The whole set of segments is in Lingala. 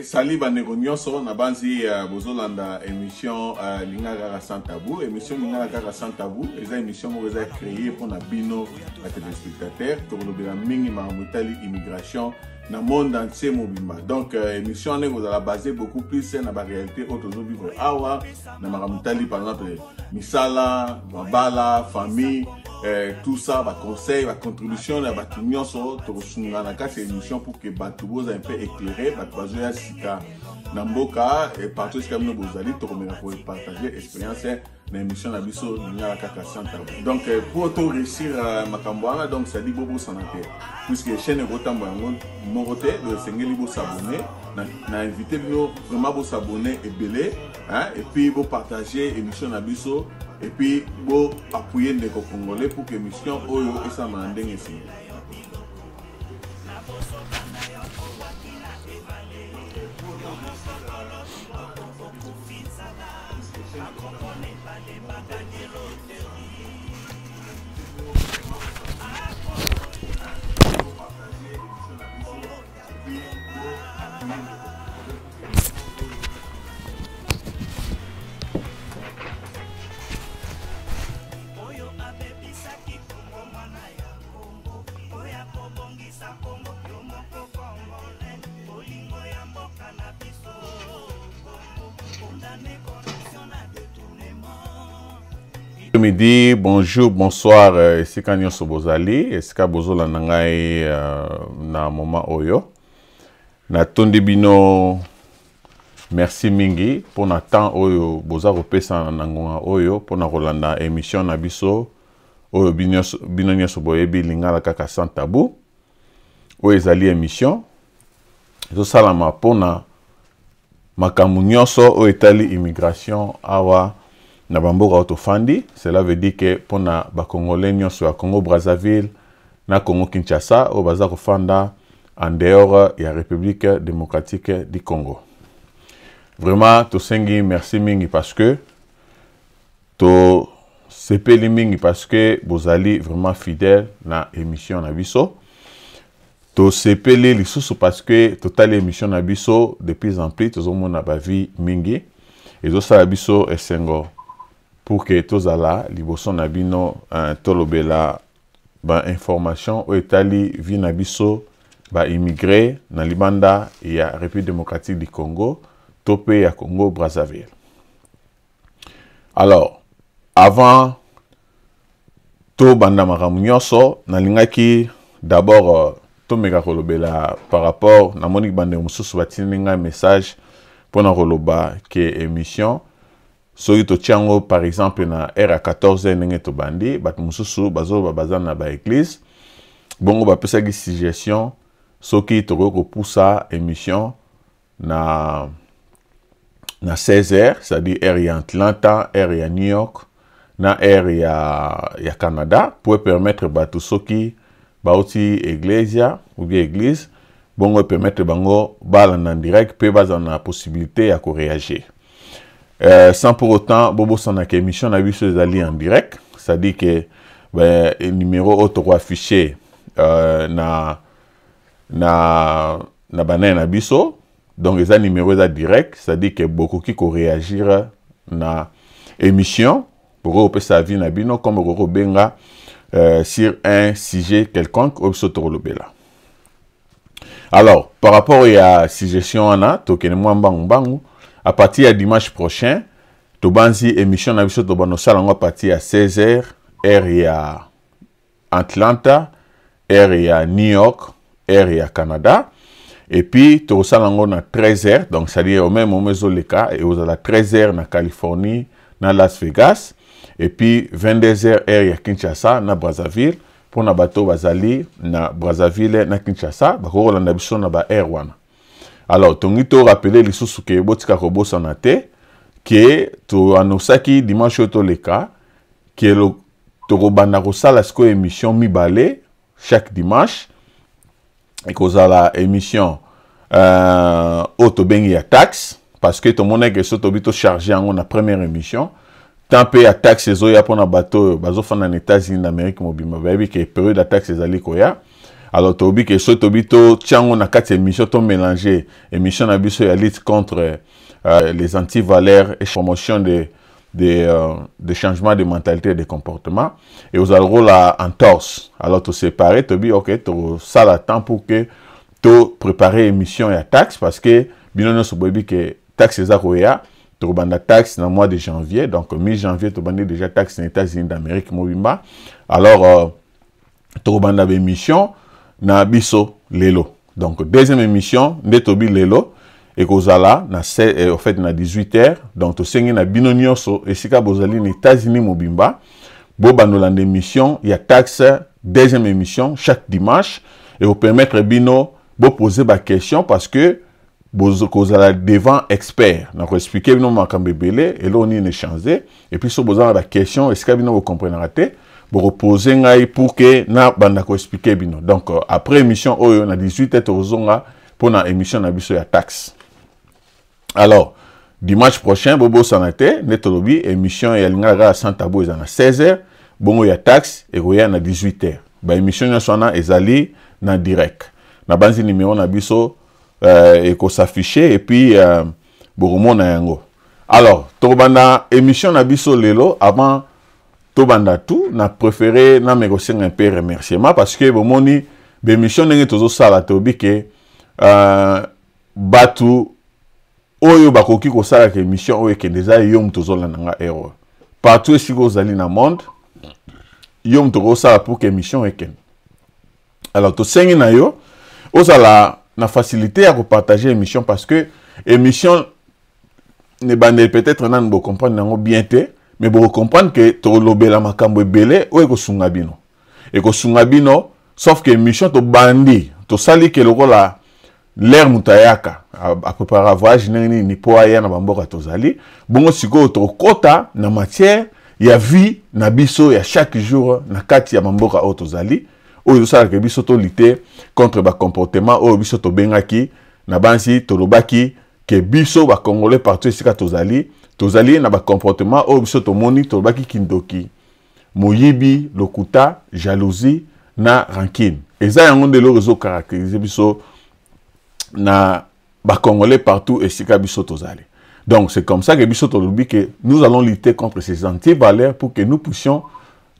Salut bandeko nyonso na banzi uh, bozolanda émission uh, lingala kaka sans tabou. Émission lingala kaka sans tabou eza émission moko eza créée mpona bino ba téléspectateurs. Tokolobela mingi makambo etali immigration na monde entier mobimba. Donc uh, émission wana ekozala basée beaucoup plus na ba réalité oyo tozovivre awa na makambo etali par exemple misala, mabala, famille, tout ça, ba conseil, ba contribution ya bato nyonso tokosunga na kati ya émission pour que bato boza un peu éclairé, bato bazoya sika na mboka et partout esika bino bozali, tokomeka kopartage expérience na émission na biso lingala kaka sans tabou. Donc pour to réussir makambo wana, donc ça dit bobosana te puisque chaîne ekotambola yango moko te, donc esengeli bosabonne na invité bino vraiment bosabonne ebele, hein, et puis bopartage émission na biso et puis bo appuyer ndeko congolais pour que émission oyo esalama na ndenge esengeli. Midi, bonjour, bonsoir, esika nyonso bozali, esika bozolanda ngai na moment oyo. Natondi bino merci mingi mpona temps oyo boza kopesa na ngonga oyo mpona kolanda émission na biso oyo bino nyonso boyebi lingala kaka sans tabou. Oyo ezali émission ezosalama mpona makambo nyonso oyo etali immigration awa na bamboka oyo tofandi. Cela veut dire que mpona bakongolais nyonso ya Congo Brazzaville na Congo Kinshasa oyo baza kofanda en dehors ya République démocratique du Congo. Vraiment tosengi merci mingi parce que tosepeli mingi parce que bozali vraiment fidèle na émission na biso. Tosepeli lisusu parce que totali émission na biso de plus en plus, tozomona ba vie mingi ezosala biso esengo pour que tozala liboso na bino, tolobela ba information oyo etali vie na biso ba immigré na libanda ya République démocratique du Congo to pe ya Congo Brazzaville. Alors, avant tobanda makambo nyonso, nalingaki d'abord tomeka kolobela par rapport namoni bandeko mosusu batindi ngai message mpona koloba ke émission soki totia yango par exemple na heure ya 14 heures ndenge tobandi, bato mosusu bazoloba baza na ba église, bongo bapesaki suggestion soki tokoki kopusa émission na 16 heures, c'est-à-dire heure ya Atlanta, heure ya New York na heure ya Canada, pour permettre bato soki bauti eglesia ou bien église, bongo permettre bango balanda en direct pe bazala na possibilité ya koréagir. Sans pour autant bobosanaka émission na biso ezali en direct, c'est-à-dire que ben, numéro oyo tokoaffiche na banene na biso, donc eza numéro eza direct, c'est-à-dire que bokoki koréagir na émission, bokoki kopesa avis na bino comme bokoki kobenga sur un sujet quelconque oyo biso tokolobela. Alors par rapport ya suggestion wana, tokende mwa mbangu mbangu. À partir ya dimanche prochain tobanzi émission na biso tobanda kosala yango à partir ya 16 heures, heure ya Atlanta, heure ya New York, heure ya Canada, et puis tokosala yango na 13 heures, donc c'est-à-dire au même moment ezoleka ekozala 13 heures na Californie na Las Vegas, et puis 22 heures heure ya Kinshasa na Brazzaville. Mpona bato bazali na Brazzaville na Kinshasa bakoki kolanda biso na ba heure wana. Alors tongi to rappeler lisusu ke botika kobosana te ke toannosaki dimanche oyo toleka ke tokobanda kosala sikoyo émission mibale chaque dimanche. Ekozala émission oyo tobengi ya taxe, parce que tomonaki so tobi tocharge yango na première émission, tant mpe ya taxe ezoya mpona bato oyo bazofanda na États-Unis d'Amérique mobimba, bayebi ke période ya taxe ezali koya. Alors tolobi ke soki tobi totia yango na kati ya émission, tomélange émission na biso ya lutte contre les antivaleurs et promotion de changement de mentalité et de comportement, et ozala lokola entorse. Alors toséparé, tobi ok, tosala temps pour que topréparer émission ya taxe, parce que bino nyonso boyebi ke taxe eza koya. Tokobanda taxe na mois de janvier, donc mi-janvier tobandi déjà taxe na États-Unis d'Amérique mobimba. Alors tokobanda baémission na biso lelo. Donc deuxième émission nde tobi lelo ekozala na au fait na 18 heures. Donc tosengi na bino nyonso esika bozali na États-Unis mobimba, bobanda olanda émission ya taxe, deuxième émission chaque dimanche. Ekopermettre bino bopose baquestion, parce que kozala devant expert na koexpliquer bino makambo ebele, eloko nini échange. Et puis so boza na baquestion, esika bino bokomprenaka te, bokopose ngai pour que na banda koexpliquer bino. Donc après émission oyo na 18 heures, tokozonga mpona émission na biso ya taxe. Alors dimanche prochain, bobosana te nde tolobi émission ya Lingala kaka sans tabou eza na 16 heures, bongo ya taxe ekoya na 18 heures. Baémission nyonso wana ezali na direct. Nabanzi numéro na biso ekosaffiche et puis bokomona yango. Alors tokobanda émission na biso lelo. Avant tobanda tout, na préféré nameka kosenga un peu remerciement, parce que bomoni bémission ndenge tozosala, toyebi ke bato oyo bakoki kosalaka émission oyo ekende eza yo moto ozolanda nga ero partout esika ozali na monde. Yo moto okosala pour que émission ekende. Alors tosengi na yo ozala na facilité ya kopartager émission, parce que émission ebandeli peut-être nanu bocomprendre yango bien te, mais bokocomprendre ke tolobela makambo ebele oyo ekosunga bino, ekosunga bino. Sauf que émission tobandi, tosali ke lokola l'heure moto ayaka aprépara voyage ndenge nini mpo aya na bamboka tozali bongo. Sikoyo tokokɔta na matière ya vie na biso ya chaque jour na kati ya bamboka oyo tozali, oyo ezosalaka biso tolutter contre bacomportement oyo biso tobengaki na bansi. Tolobaki ke biso bacongolais partout esika tozali, tozali na bacomportement oyo biso tomoni. Tolobaki kindoki, moyibi, lokuta, jalousie na rancune. Eza yango nde eloko ezocaractérise biso na bacongolais partout esika biso tozali. Donc c'est comme ça que biso tolobi que nous allons lutter contre ces antivaleurs pour que nous puissions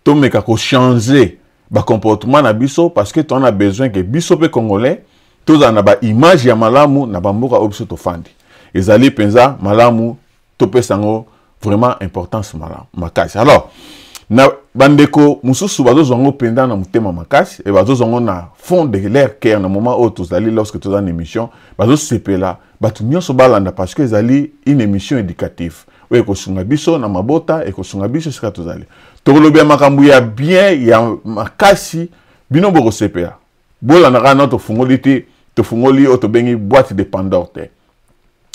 tomeka kochanger bacomportement na biso, parce que toza na besoin ke biso mpe congolais tozala na baimage ya malamu na bamboka oyo biso tofandi. Ezali mpenza malamu topesa yango vraiment importance malamu makasi. Alors na bandeko mosusu bazozwa yango mpenza na motema makasi e bazozwa yango na fond de leur cœur. Na moment oyo tozali, lorsque toza na émission, bazosepela bato nyonso balanda, parce que ezali une émission éducative oyo ekosunga biso na mabota, ekosunga biso esika tozali. Tokolobela makambo ya bien ya makasi, bino bokosepela. Bolanda kaka na tofungoli te, tofungoli oyo tobengi boîte de Pandore te.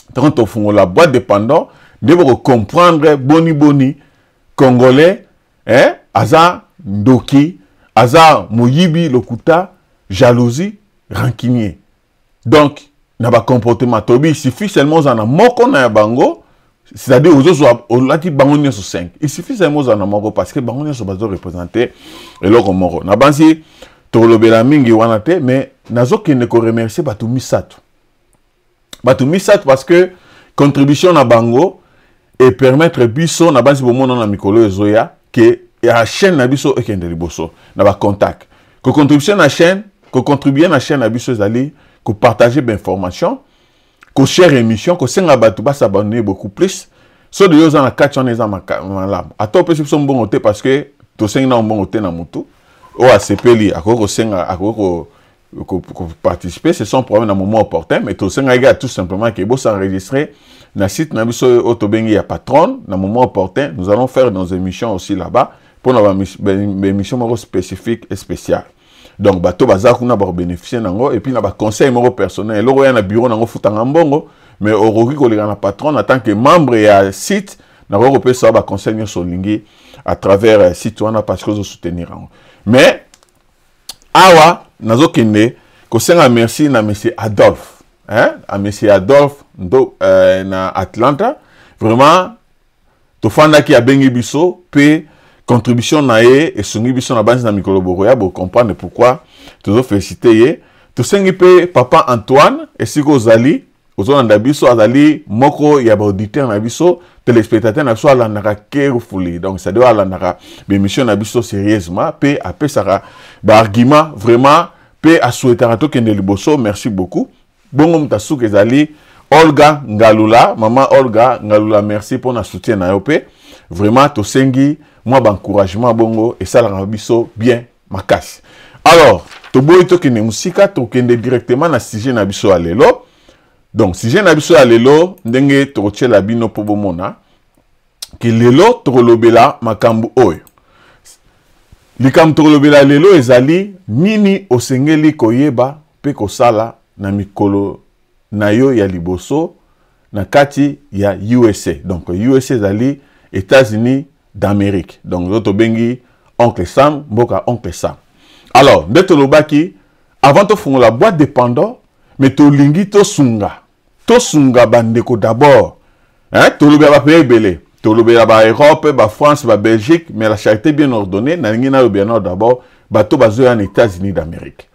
Ntango tofungola boîte de Pandore nde bokocomprendre boni boni congolais, eh, aza ndoki, aza moyibi, lokuta, jalousie, rancunier. Donc na bacomportement toyebi, il suffit seulement ozala na moko na ya bango, c'est-à-dire ozozwa olati bango nyonso 5, il suffit seulement ozala na moko, parce que bango nyonso bazoreprésente eloko moko. Na bansi tokolobela mingi wana te, mais nazokende koremercier bato misato, bato misato, parce que contribution na bango epermettre biso na bansi bomona na mikolo ezoya ke ya chaîne na biso ekende liboso na bacontact. Kocontribution na chaîne, kocontribue na chaîne na biso ezali kopartage bainformation, koshare émission, kosenga bato bas'abonner beaucoup plus. So de yo oza na kati wana, eza malamu. Ata opesi biso mbongo te, parce que tosengi na mbongo te na motu oyo asepeli akoki kosenga, akoki participer, c'est son problème na moment opportun. Mais tosengaki kaka tout simplement ke bos'enregistrer na site na biso oyo tobengi ya Patreon. Na moment opportun, nous allons faire nos émissions aussi là-bas, mpona baémission moko spécifique et spéciale. Donc bato baza kuna bakobénéficie nango, et puis na baconseil moko personnel. Eloko oya na bureau nango futanga mbongo, mais okoki koleka na Patreon en tant que membre ya site, nakoki kopesa baconseil nyonso olingi à travers site wana, parce que ozosoutenir yango. Mais awa nazokende kosenga merci na monsieur Adolphe, hein? A monsieur Adolphe ndo na Atlanta. Vraiment tofandaki, abengi biso mpe Contribution na ye esungi biso na banzi na mikolo bokoya bocomprendre pourquoi tozofélicite ye. Tosengi mpe papa Antoine, esika ozali ozolanda biso, azali moko ya baauditeur na biso, téléspectateur na biso, alandaka carefully, donc c'est-à-dire alandaka baémission na biso sérieusement mpe apesaka baargument vraiment mpe asouhaitaka tokende liboso. Merci beaucoup. Bongo moto asuka ezali Olga Ngalula, mama Olga Ngalula, merci mpona soutien na yo mpe vraiment tosengi mwa baencouragement, bongo esalaka biso bien makasi. Alors toboyi tokende mosika, tokende directement na sujet na biso ya lelo. Donc sujet na biso ya lelo, ndenge tokotiela bino mpo bomona ke lelo tokolobela makambo oyo. Likambo tokolobela lelo ezali nini osengeli koyeba mpe kosala na mikolo na yo ya liboso na kati ya USA. Donc USA ezali États-Unis d'Amérique, donc oyo tobengi Oncle Sam, mboka Oncle Sam. Alors nde tolobaki avant tofungola boîte de Pandore, mais tolingi tosunga bandeko d'abord, hein? Tolobela bapays ebele, tolobela baEurope, baFrance, baBelgique, mais la charité bien ordonnée, nalingi nalobela nao d'abord bato bazoya na États-Unis d'Amérique.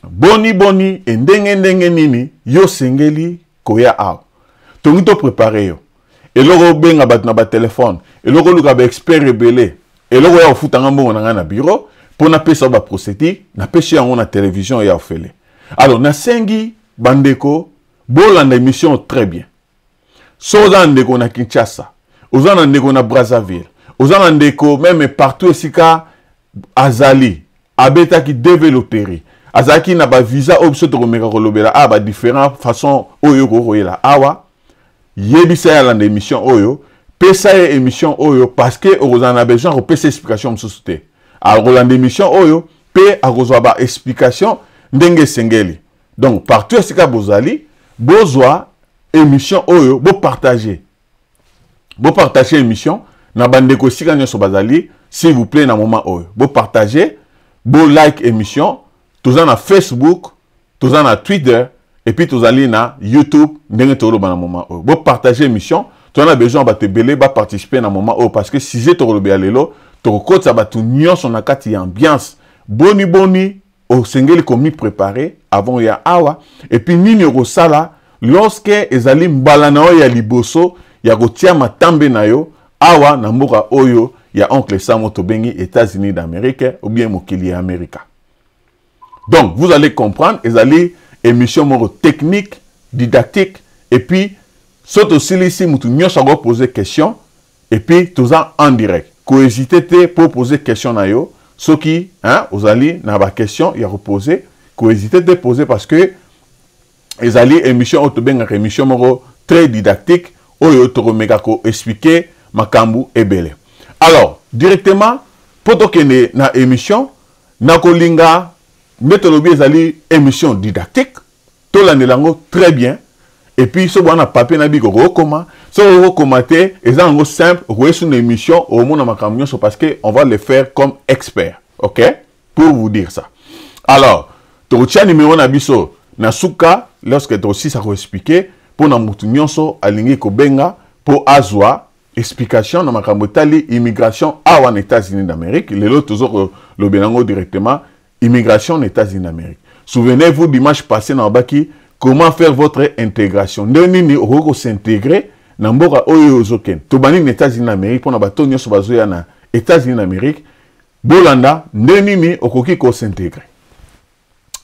Boni boni e ndenge ndenge nini yo osengeli koya awa? Tongi toprépare yo eloko obenga bato na batelefone, eloko oluka baexpert ebele, eloko ya kofutanga mbongo na ngai na bureau mpo napesa yo baprocédure, napesi yango na télévision ya ofele. Alors nasengi bandeko bolanda émission très bien. So oza na ndeko na Kinshasa, oza na ndeko na Brazzaville, oza na ndeko même partout esika azali, abetaki DV loterie, azalaki na bavisa oyo biso tokomeka kolobela awa, badifférent façon oyo okoki koyela awa, yebisa ye alanda émission oyo, pesa ye émission oyo, parce que okozala na besoin kopesa explication mosusu te. Akolanda émission oyo mpe akozwa baexplication ndenge esengeli. Donc partout esika bozali, bozwa émission oyo, bopartage, bopartage émission na bandeko esika nyonso bazali. S'il vous plaît, na moment oyo bopartage, bolike émission. Toza na Facebook, toza na Twitter et puis tozali na YouTube. Ndenge toloba na moment oyo, bopartage émission. Toza na besoin bato ebele baparticipe na moment oyo, parce que sujet tokolobela lelo, tokokotisa bato nyonso na kati ya ambiance. Boni boni osengeli komi préparer avant ya awa, et puis nini okosala lorsque ezali mbala na yo ya liboso ya kotia matambe na yo awa na mboka oyo ya Oncle Sam tobengi États-Unis d'Amérique ou bien mokili ya Amerika. Donc vous allez comprendre, ezali émission moko technique, didactique, et puis so tosilisi, mutu nyonso akoposer question, et puis toza en direct. Kohésite te po poser question na yo. Soki, hein, ozali na baquestion ya kopose, kohésite te poser, parce que ezali émission oyo tobengaka émission moko très didactique, oyo tokomeka koexpliquer makambo ebele. Alors directement mpo tokende na émission, nakolinga nde tolobi ezali émission didactique, tolandela yango très bien. Et puis so bwana papier na biko okokoma, soki okokoma te, eza yango simple, okoyesu na émission, okomona makambo nyonso, parce que on va le faire comme expert, ok, pour vous dire ça. Alors tokotia numéro na biso na suka lorsque tokosisa koexpliquer, mpona motu nyonso alingi kobenga mpo azwa explication na makambo etali immigration awa na États-Unis d'Amérique. Lelo tozo kolobela yango directement, immigration na États-Unis d'Amérique. Souvenez-vous, dimanche passé nalobaki comment faire votre intégration, nde nini okoki kos'intégrer na mboka oyo ozokende. Tobandi na États-Unis d'Amérique mpona bato nyonso bazoya na États-Unis d'Amérique, bolanda nde nini okoki kos'intégrer.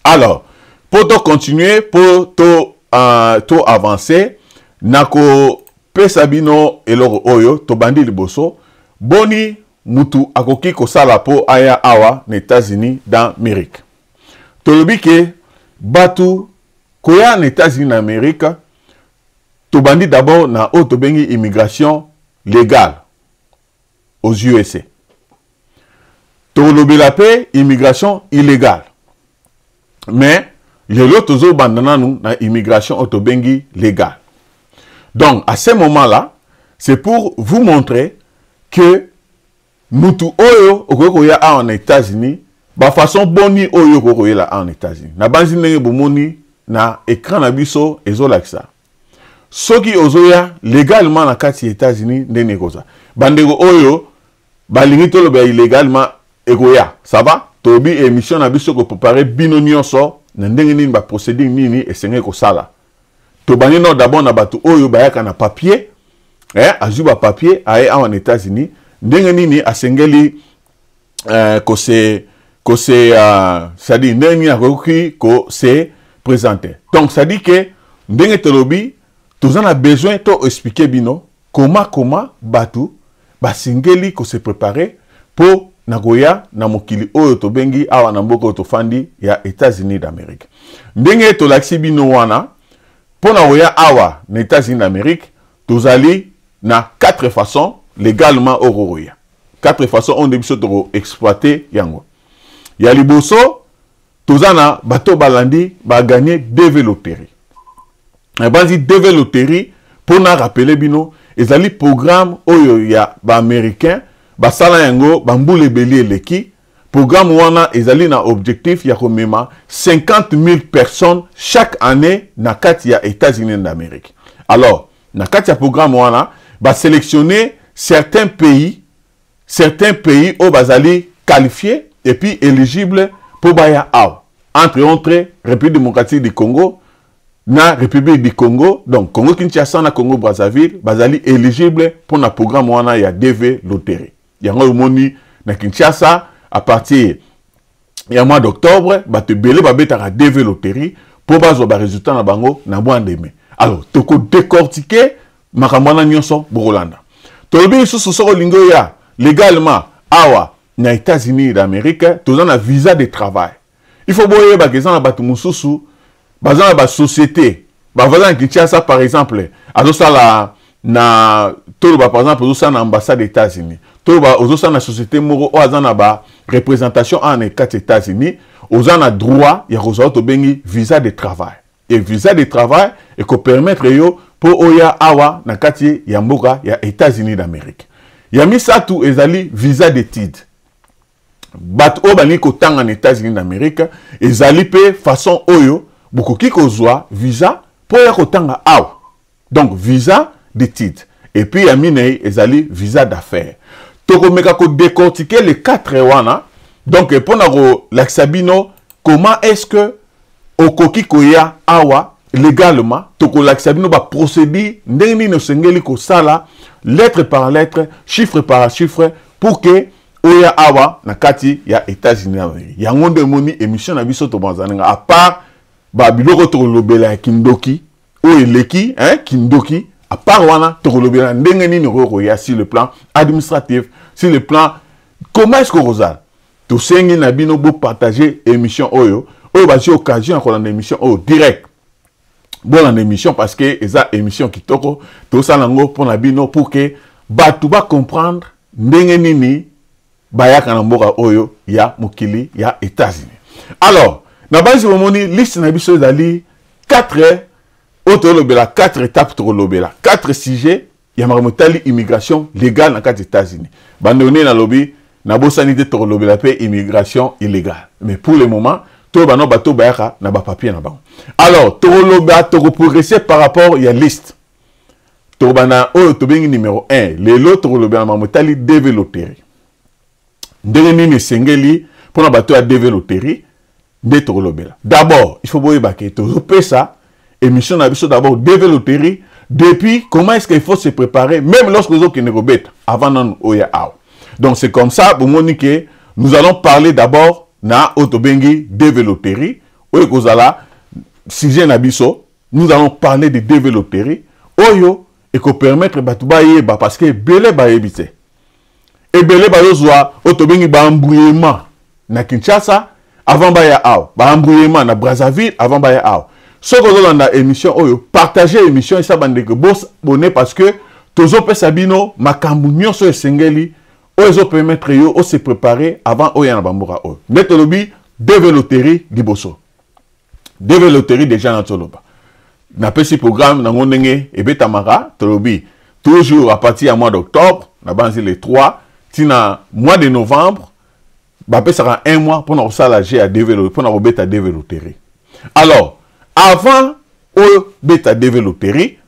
Alors mpo tocontinue, mpo to avancer, nakopesa bino eloko oyo tobandi liboso. Boni mutu akoki kosala mpo aya awa na États-Unis d'Amérique? Tolobi ke bato koya na États-Unis d'Amérique, tobandi d'abord na oyo tobengi immigration légale aux USA. Tolobela mpe immigration illégale, mais lelo tozobanda nanu na immigration oyo tobengi légale. Donc à ce moment là, c'est pour vous montrer que mutu oyo okoki koya awa na États-Unis, bafaçon boni oyo okoki koyela awa na États-Unis. Na banzi ndenge bomoni na écran na biso ezolakisa, soki ozoya légalement na kati ya États-Unis, ndenge ekozala. Bandeko oyo Balingi tolobela illégalement, ekoya. Ça va? Tolobi émission na biso koprépare bino nyonso na ndenge nini, baprocédure nini esengeli kosala. Tobandi no d'abord na bato oyo bayaka na papier, azwi bapapier, aye awa na États-Unis, ndenge nini asengeli kose c'est-à-dire ndenge nini akoki kose présenter. Donc c'est-à-dire que ndenge tolobi, toza na besoin to expliquer bino comment bato basengeli kose préparer mpo na koya na mokili oyo tobengi awa na mboka oyo tofandi ya États-Unis d'Amérique. Ndenge tolakisi bino wana, mpo na koya awa na États-Unis d'Amérique, tozali na quatre façons légalement oyo kokoya, quatre façons oyo nde biso tokoexploite yango. Ya liboso, toza na bato balandi bagagner DV loterie. Ebandi DV loterie, mpona rappeler bino, ezali programme oyo ya baaméricain basala yango bambula ebele eleki. Programme wana ezali na objectif ya komema 50 000 personnes chaque année na kati ya États-Unis d'Amérique. Alors na kati ya programme wana, basélectionne certains pays oyo bazali qualifiés et puis éligibles mpo baya awa, entre autres République démocratique du Congo na République du Congo, donc Congo Kinshasa na Congo Brazzaville bazali éligible mpona programme wana ya DV loterie. Yango omoni na Kinshasa, à partir ya mois d'octobre, bato ebele babetaka DV loterie mpo bazwa baresultat na bango na mois de mai. Alors tokodécortiquer makambo wana nyonso, bokolanda. Tolobi lisusu, soki olingi oya légalement awa na États-Unis d'Amérique, toza na visa de travail. Il faut boyebaka, eza na bato mosusu baza na basociété, bavaza na Kinshasa par exemple, azosala na, toloba par exemple, ozosala na ambassade États-Unis, toloba ozosala na société moko oyo aza na bareprésentation awa na kati États-Unis, oza na droit ya kozwa oyo tobengi visa de travail. Et visa de travail ekopermettre yo mpo oya awa na kati ya mboka ya États-Unis d'Amérique. Ya misato ezali visa d'étude. Bato oyo balingi kotanga na États-Unis d'Amérique, ezali mpe façon oyo bokoki kozwa visa mpo oya kotanga awa, donc visa d'étude. Et puis ya minei ezali visa d'affaires. Tokomeka kodécortiquer les quatre wana, donc mpona kolakisa bino comment est-ce que okoki koya awa légalement. Tokolakisa bino baprocédure, ndenge nini osengeli kosala, lettre par lettre, chiffre par chiffre, pour que oya awa na kati ya États-Unis. Yango nde emoni émission na biso tobazana. À part babiloko tokolobela ya kindoki oyo eleki, hein, kindoki, à part wana, tokolobela ndenge nini okoki koya sur le plan administratif, sur le plan comment est-ce que okozala. Tosengi na bino bopartage émission oyo. Oyo bazwi occasion ya kolanda émission oyo direct, bolanda émission, parce que eza émission kitoko. Tosala yango mpona bino pour que bato bacomprendre ndenge nini bayaka na mboka oyo ya mokili ya États-Unis. Alors na basi, bomoni liste na biso ezali 4 oyo tolobela, 4 étapes, tokolobela 4 sujets ya makambo etali immigration légale na kati États-Unis. Bandeko, nde nalobi, nabosani te, tokolobela mpe immigration illégale, mais pour le moment toyeba no bato bayaka na bapapier na bango. Alors tokoloba, tokoprogresse par rapport ya liste. Tokobanda oyo tobengi numéro 1. Lelo tokolobela makambo etali DV loterie, ndenge nini esengeli mpona bato ya DV loterie nde tokolobela. D'abord il faut boyeba ke tozopesa émission na biso d'abord DV loterie, depuis comment est-ce qu'il faut se préparer même lorsque ozokende kobeta avant nanu oya awa. Donc c'est comme ça, bomoni ke nous allons parler d'abord na oyo tobengi DV loterie, oyo ekozala sujet na biso. Nous allons parler de DV loterie oyo ekopermettre bato bayeba, parce que ebele bayebi te. Ebele bazozwa oyo tobengi baembrouillement na Kinshasa avant baya awa, baembrouillement na Brazzaville avant baya awa. Soki ozolanda émission oyo, partage émission, esa bandeko bosabonner, parce que tozopesa bino makambo nyonso esengeli oyo ezopermettre yo ose préparer avant oya na bamboka oyo. Nde tolobi DV loterie liboso. DV loterie déjà na toloba, napesi programme nango ndenge ebetamaka. Tolobi toujours à partir ya mois d'octobre, na banzi le 3 ntina mois de novembre, bapesaka un mois mpona kosala jeu ya DV, mpona kobeta DV loterie. Alors avant oyo beta DV loterie,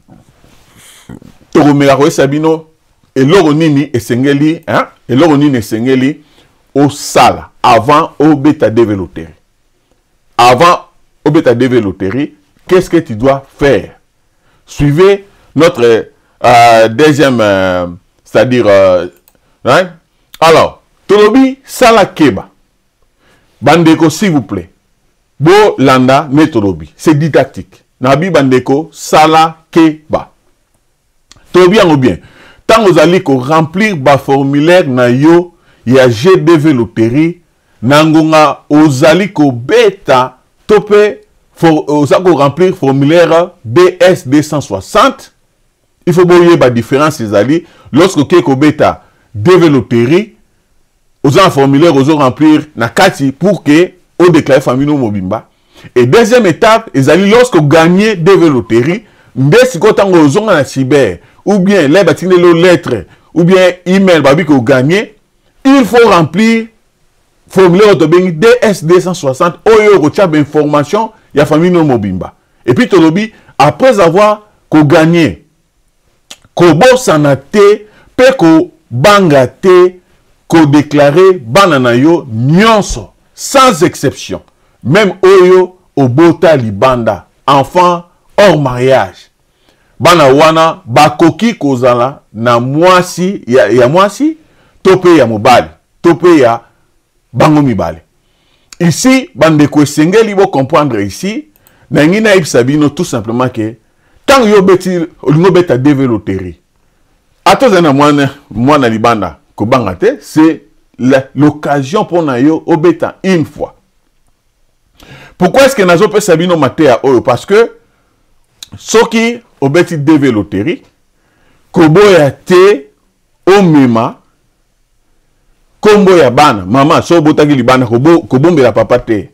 tokomeka koyesa bino Eloko nini esengeli, hein? Eloko nini esengeli osala avant obeta DV loterie? Avant obeta DV loterie, qu'est-ce que tu dois faire? Suivez notre deuxième, c'est-à-dire, hein? Alors, tolobi sala keba. Bandeko, s'il vous plaît, bolanda ne tolobi, c'est didactique. Nabi bandeko sala keba. Tolobi yango bien. Tango ozali ko remplir ba formulaire na yo ya GDV loterie na ngonga ozali kobeta to pe oza ko remplir formulaire DS 260, il faut boyeba différence ezali lorsque oke kobeta DV loterie, oza na formulaire ozo remplir na kati pour que o déclarer famille no mobimba. Et deuxième étape ezali lorsque gagner DV loterie, nde sikoyo ntango ozonga na cyber ou bien le batindeli yo lettre ou bien email babi ko gagner, il faut remplir formulaire oyo tobengi DS 260 oyo okotia ba information ya famille no mobimba. Et puis tolobi après avoir ko gagner, kobosana te pe kobanga te kodeklare bana na yo nyonso sans exception, même oyo obota libanda, enfant hors mariage. Bana wana bakoki kozala na mwasi ya mwasi to pe ya mobali to pe ya bango mibale. Ici bandeko esengeli bo comprendre ici, nalingi nayebisa bino tout simplement que ntango yo obeti, olingi obeta DV loterie, ata ozali na mwana libanda, kobanga te, c'est l'occasion mpona yo obeta une fois. Pourquoi est-ce que nazopesa bino mateya oyo? Parce que soki obeti DV loterie, koboya te omema kombo ya bana. Mama, soki obotaki libanda, kobombela papa te.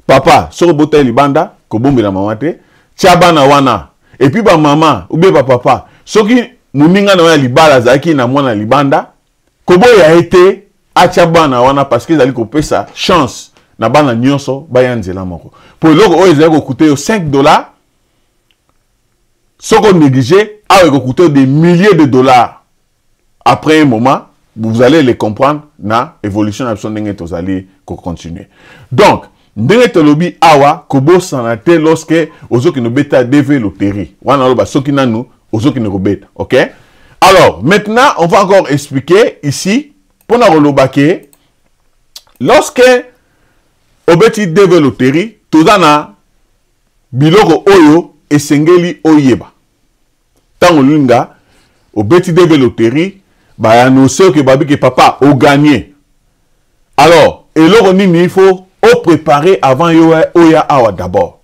Papa, soki obotaki libanda, kobombela mama te. Tia bana wana. Et puis ba mama ou bien ba papa, soki moninga na yo ya libala azalaki na mwana libanda, koboya ye te atia bana wana, parce que ezali kopesa chance na bana nyonso baya nzela moko. Po eloko oyo ezali kokute yo 5 $, soki onéglige awa ekokute yo des milliers de dollars. Après un moment, vous allez les comprendre na évolution na biso ndenge tozali kocontinuer. Donc ndenge tolobi awa, kobosana te lorsque ozokende obeta DV loterie wana, oloba soki nanu ozokende kobeta. Ok, alors maintenant on va encore expliquer ici mpona koloba ke lorsque obeti DV loterie, toza na biloko oyo esengeli oyeba. Ntango olinga obeti DV loterie, baannonce oke babi ke papa ogagné, alors eloko nini il faut opréparer avant yo oya awa? D'abord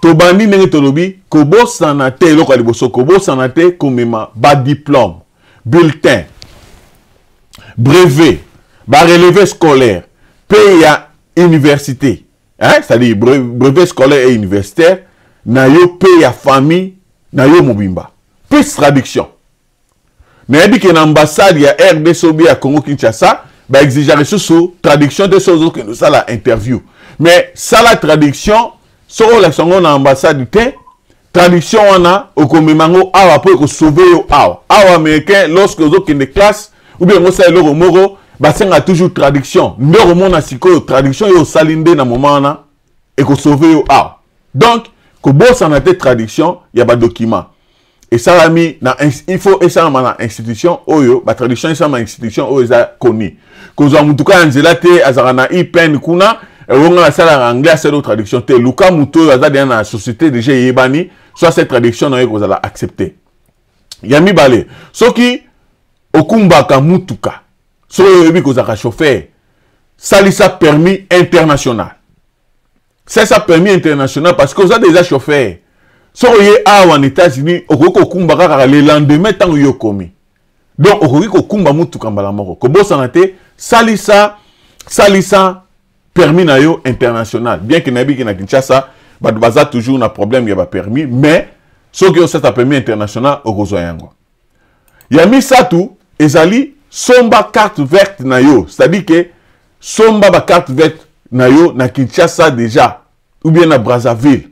tobandi ndenge tolobi, kobosana te, eloko ya liboso, kobosana te komema badiplôme, bulletin, brevet, barelevé scolaire mpe ya université, hein? C'est-à-dire brevet scolaire et universitaire na yo mpe ya famille na yo mobimba, plus traduction. Nayebi ke na ambassade ya RDC obi ya Congo Kinshasa baexigeaka lisusu traduction te soki ozokende osala interview, mais sala traduction. Soki olakisa yango na ambassade te, traduction wana okomema yango awa mpo ekosauve yo awa. Awa américain, lorsque ozokende classe ou bien osala eloko moko, basengaka toujours traduction. Nde okomona sikoyo traduction oyo osali nde na moment wana ekosauve yo awa. Donc kobosana te traduction ya badocument esalami na, il faut esalama na institution oyo batraduction esalama na institution oyo eza koni. Kozwa mutuka ya nzela te, azalaka na ipn kuna, onga asalaka anglais, asali traduction te. Luka motu oyo aza deja na société, déjà eyebani, soit cette traduction na yo ekozala accepté. Ya mibale, soki okumbaka mutuka, soki oyebi kozalaka chauffeur, salisa permis international. Salisa permis international parce que oza déjà chauffeur. Soki oye awa na États-Unis, okoki kokumba kaka le lendemain ntango yo okomi. Donc okoki kokumba mutuka mbala moko. Kobosana te, salisa permis na yo international. Bien que nayebi ke na Kinshasa bato baza toujours na problème ya bapermis, mais soki osala permis international, okozwa yango. Ya misato ezali somba carte verte na yo, c'est-à-dire que somba bacarte verte na yo na Kinshasa déjà ou bien na Brazzaville.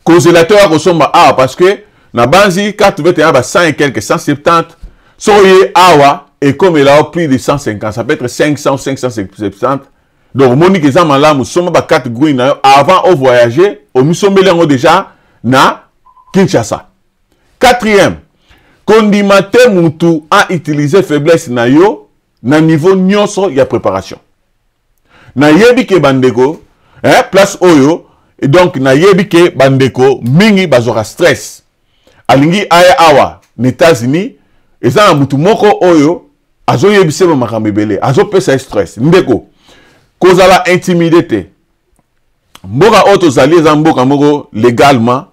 Kozela te oya kosomba awa, parce que na banzi carte verte ya ba 100 et quelque, 170. Soki oye awa ekomela yo plus de 150, ça peut être 500 ou 570. Donc omoni ke eza malamu somba ba carte green na yo avant o voyager, omisombeli yango déjà na Kinshasa. Quatrième, kondima te mutu a utiliser faiblesse na yo na niveau nyonso ya préparation. Nayebi ke bandeko, hein, place oyo, et donc nayebi ke bandeko mingi bazwaka stress. Alingi aya awa na États-Unis, eza na mutu moko oyo azoyebisa ye makambo ebele, azopesa ye stress. Ndeko, kozala intimide te. Mboka oyo tozali eza mboka moko légalement,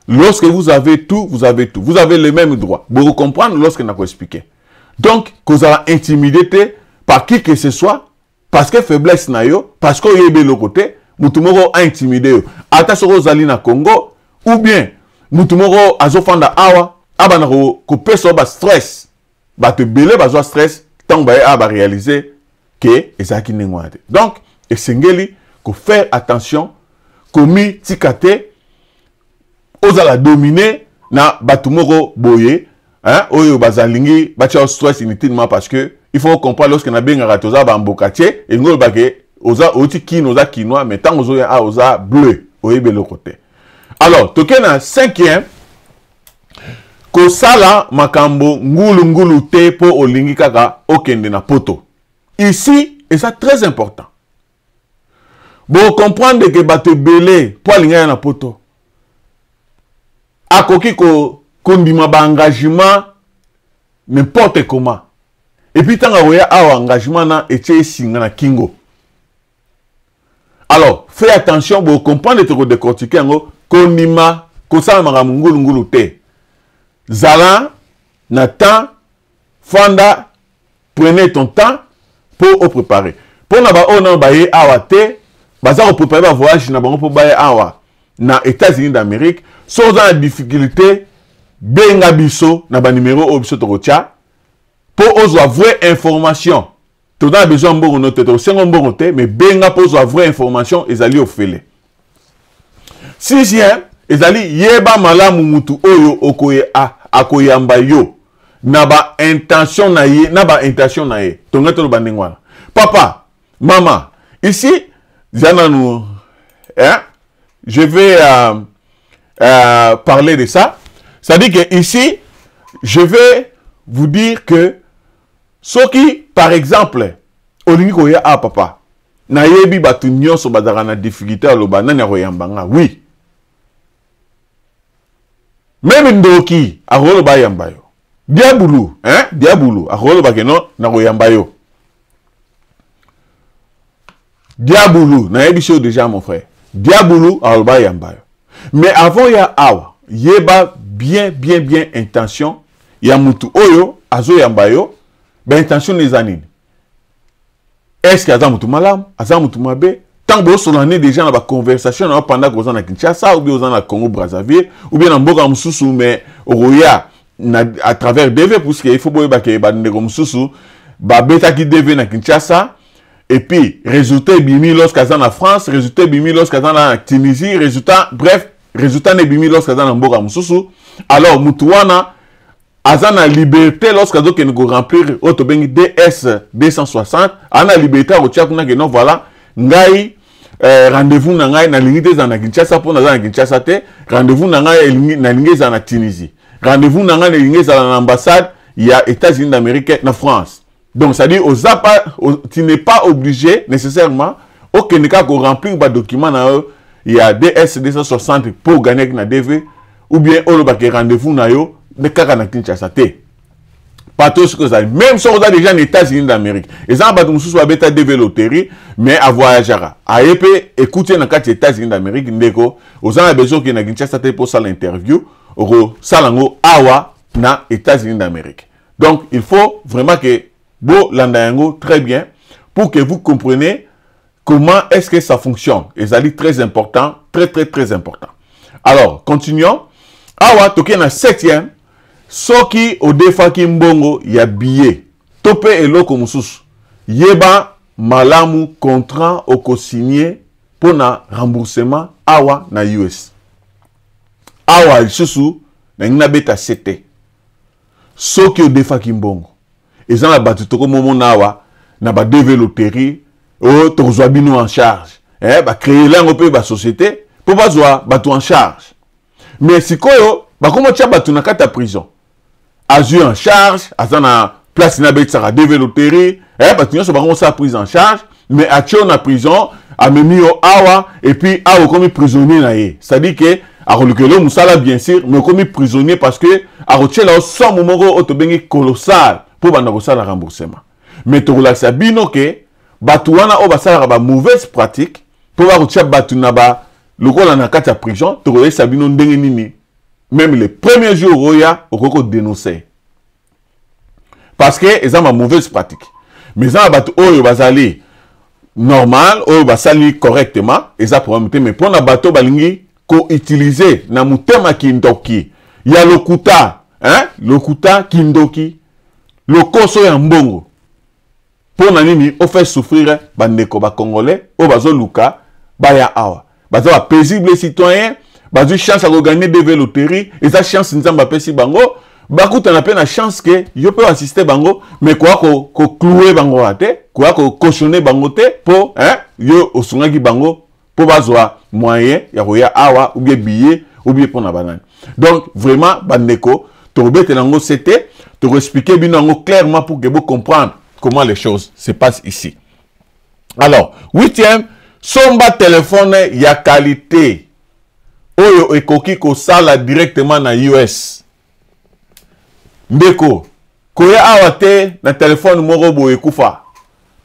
lorsque vous avez tout, vous avez tout. Vous avez le même droit. Vous comprendre lorsque nako expliquer. Donc, kozala intimidé te par qui que ce soit, parce que faiblesse na yo, parce que oyebi eloko te, mutu moko a intimidé yo. Ata soki ozali na Congo, ou bien mutu moko azofanda awa, abanda kopesa yo ba stress. Bato ebele bazwa stress ntango baye awa ba réaliser ke ezalaki ndenge wana te. Donc, esengeli ko faire attention, komitika te ozala dominé na bato moko boye, hein, oyo bazalingi batia stress inutilement, parce que il faut comprendre, lorsque nabengaka toza ba mbokatie, elingi oloba ke oza outi Kino, oza kinois, mais ntango ozoya awa oza bleu, oyebi eloko te. Alors toke na cinquième, kosala makambo ngulu ngulu te mpo olingi kaka okende na poto. Ici eza très important bo comprendre ke bato ebele mpo alingi aya na poto akoki kondima ba engagement n'importe comment, et puis ntango akoya awa, engagement na etie esinga na kingo. Alors fais attention, bo comprendre te kodécortiquer yango. Kondima kosala makambo ngulungulu te, zala na temps, fanda, prenez ton temps mpo opréparer. Mpo na baoyo nano baye awa te, baza kopréparer bavoyage na bango mpo baye awa na États-Unis d'Amérique, soki oza na difficulté, benga biso na banimero oyo biso tokotia mpo ozwa vraie information. Toza na besoin mbongo no te, tokosenga mbongo te, mais benga mpo ozwa vraie information, ezali ofele. Sixième, ezali yeba malamu mutu oyo okoye akoyamba yo na ba intention na ye, na ba intention na ye. Tonga toloba ndenge wana. Papa, mama, ici, nanu, hein, je vais parler de ça. C'est-à-dire que ici, je vais vous dire que soki, par exemple, olingi koya a papa, nayebi bato nyonso bazalaka na difficulté, aloba nani akoyamba nga. Oui, même ndoki akoloba ayamba yo, diabulu, hein, diabulu akoloba ke non, nakoyamba yo. Diabulu, nayebi so déjà, mon frère, diabulu aloba ayamba yo. Mais avant ya awa, yeba bien bien bien intention ya mutu oyo azoyamba yo. Ba intention eza nini? Est-ce que aza mutu malamu, aza mutu mabe? Ntango bosola ne déjà na baconversation na yo pendant koza na Kinshasa, ou bien oza na Congo Brazzaville, ou bien na mboka mosusu, mais okoya na à travers DV, puisque il faut boyeba ke bandeko mosusu babetaki DV na Kinshasa et puis résultat ebimi lorsque aza na France, résultat ebimi lorsque aza na Tunisie, résultat, bref, résultat na ebimi lorsque aza na mboka mosusu. Alors mutu wana aza na liberté, lorsque azokende koremplir oyo tobengi DS 260, aza na liberté akotia kuna ke non, voilà, ngai rendez-vous na ngai nalingi te ezala na Kinshasa mpo naza na Kinshasa te, rendez-vous na ngai nalingi ezala na Tunisie, rendez-vous na ngai nalingi ezala na ambassade ya États-Unis d'Amérique na France. Donc c'est-à-dire oza pas, tu n'es pas obligé nécessairement okende kaka koremplir badocument na yo ya DS 260 mpo ogagnaki na DV, ou bien olobaki rendez-vous na yo kaka na Kinshasa te. Bato soki ozali, même soki oza déjà na États-Unis d'Amérique, eza na bato mosusu babeta DV loterie, mais avoyageaka, aye mpe ekuti ye na kati ya États-Unis d'Amérique. Ndeko, oza na besoin okende na Kinshasa te mpo osala interview, okosala yango awa na États-Unis d'Amérique. Donc il faut vraiment que bolanda yango très bien pour que vous compreniez comment est-ce que ça fonctionne. Ezali très important, très très très important. Alors continuons. Awa toke na septième, soki odefaki mbongo ya billet to mpe eloko mosusu, yeba malamu contrat okosigne mpo na remboursement awa na US. Awa lisusu nalingi nabeta sete. Soki odefaki mbongo, eza na bato tokomomona awa na ba DV loterie oyo oh, tokozwa bino en charge eh, bacreele yango mpe basociété mpo bazwa bato en charge. Mais sikoyo bakomotia bato na kati ya prison, azwi en charge, aza na place na abetisaka DV loterie eh, bato nyonso bakomosala prise en charge, mais atie yo na prison, amemi yo awa, et puis awa okomi prisonnier na ye. C'est-à-dire que akolukela yo mosala bien sûr, mais okomi prisonnier parce que akotiela yo somme moko oyo tobengi colossal mpo banda kosala remboursement. Mais tokolakisa bino ke bato wana oyo basalaka ba mauvaise pratique mpo bakotia bato na ba lokola na kati ya prison, tokoyebisa bino ndenge nini même le premier jour oya okoki kodénoncer parce que eza ma mauvaise pratique. Mais eza na bato oyo bazali normal, oyo basali correctement, eza problème te. Mais mpona bato balingi koutilize na motema kindoki ya lokuta, hein? Lokuta, kindoki, lokoso ya mbongo, mpo na nini ofaire souffrir bandeko bacongolais oyo bazoluka baya awa, baza bapaisible citoyen, bazwi chance ya koganye DV loterie, eza chance Nzambe apesi bango, bakutana mpe na chance ke yo mpe oassiste bango, mais koya kocloue bango wana te, koya kocautionne bango te, mpo yo osungaki bango mpo bazwa moyen ya koya awa, ou bien billet, ou bien mpo na banani. Donc vraiment bandeko, tokobetela yango se te, tokoexplike bino yango clairement pour que bocomprendre comment les choses se passent ici. Alors, huitième, somba telefone ya qualité oyo ekoki kosala directement na US. Ndeko, koya awa te na telefone moko boye ekufa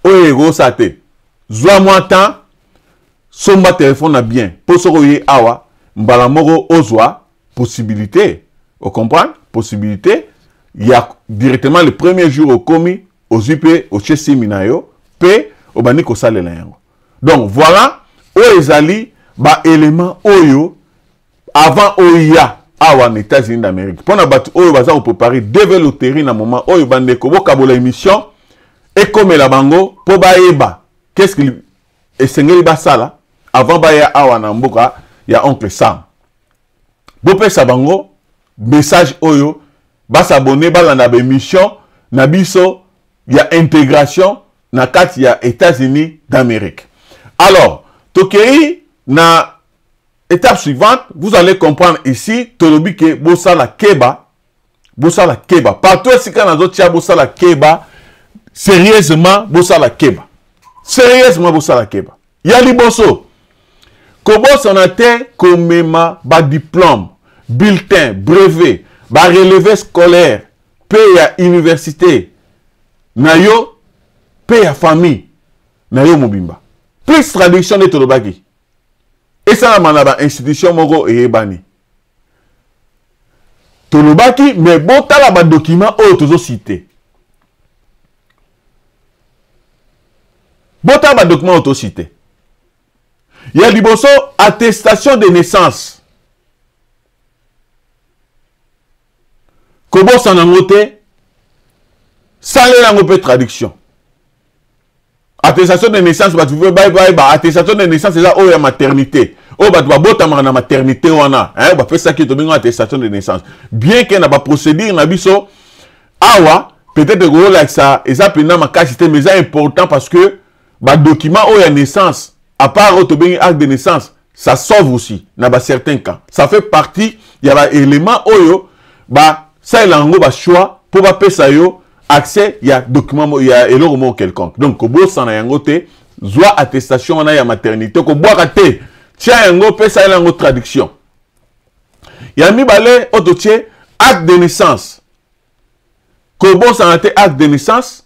oyo ekosala te. Zwa mwa temps, somba telefone na bien, mpo soki oye awa mbala moko ozwa possibilité, ocomprendre, possibilité ya directement le premier jour okomi, ozwi mpe otie simi na yo mpe obandi kosalela yango. Donc voilà oyo ezali baélément oyo avant oya awa na États-Unis d'Amérique. Mpona bato oyo baza koprépare DV loterie na moment oyo, bandeko, bokabola émission ekomela bango mpo bayeba qu'est-ce que esengeli basala avant baya awa na mboka ya oncle Sam. Bopesa bango message oyo, basabone, balanda baémission na biso ya intégration na kati ya États-Unis d'Amérique. Alors tokei na étape suivante. Vous allez comprendre ici, tolobi ke bosala keba, bosala keba partout esika nazotia, bosala keba sérieusement, bosala keba sérieusement, bosala keba. Ya liboso, kobosana te komema badiplôme, bulletin, brevet, barelevé scolaire mpe ya université na yo mpe ya famille na yo mobimba, plus traduction nde tolobaki esalama na bainstitution moko eyebani. Tolobaki, mais botala badocument oyo tozocite, botala badocument oyo tocite. Ya liboso, attestation de naissance, kobosana yango te, salela yango mpe traduction. Attestation de naissance, bato mpe bayeba attestation de naissance eza oyo ya maternité, oyo bato babotamaka na maternité wana, hein, bapesaki, tobengi attestation de naissance. Bien ke na baprocédure na biso awa peut-être koyolakisa eza mpenza makasi te, mais eza important parce que badocument oyo ya naissance, à part oyo tobengi acte de naissance, ça sauve aussi na ba certains cas, ça fait partie ya baélément oyo basalela yango bachoix mpo bapesa yo accès ya document ya eloko moko quelconque. Donc kobosana yango te, zwa attestation wana ya maternité, kobwaka te, tia yango mpe salela yango traduction. Ya mibale oyo totie, acte de naissance, kobosana te acte de naissance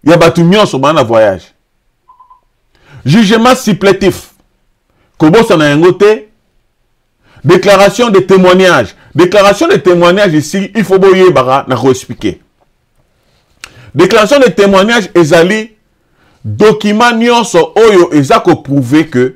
ya bato nyonso baa na voyage. Jugement supplétif, kobosana yango te. Déclaration de témoignage, déclaration de témoignage ici il faut boyebaka na koexplike. Déclaration de témoignage ezali document nyonso oyo eza koprouve que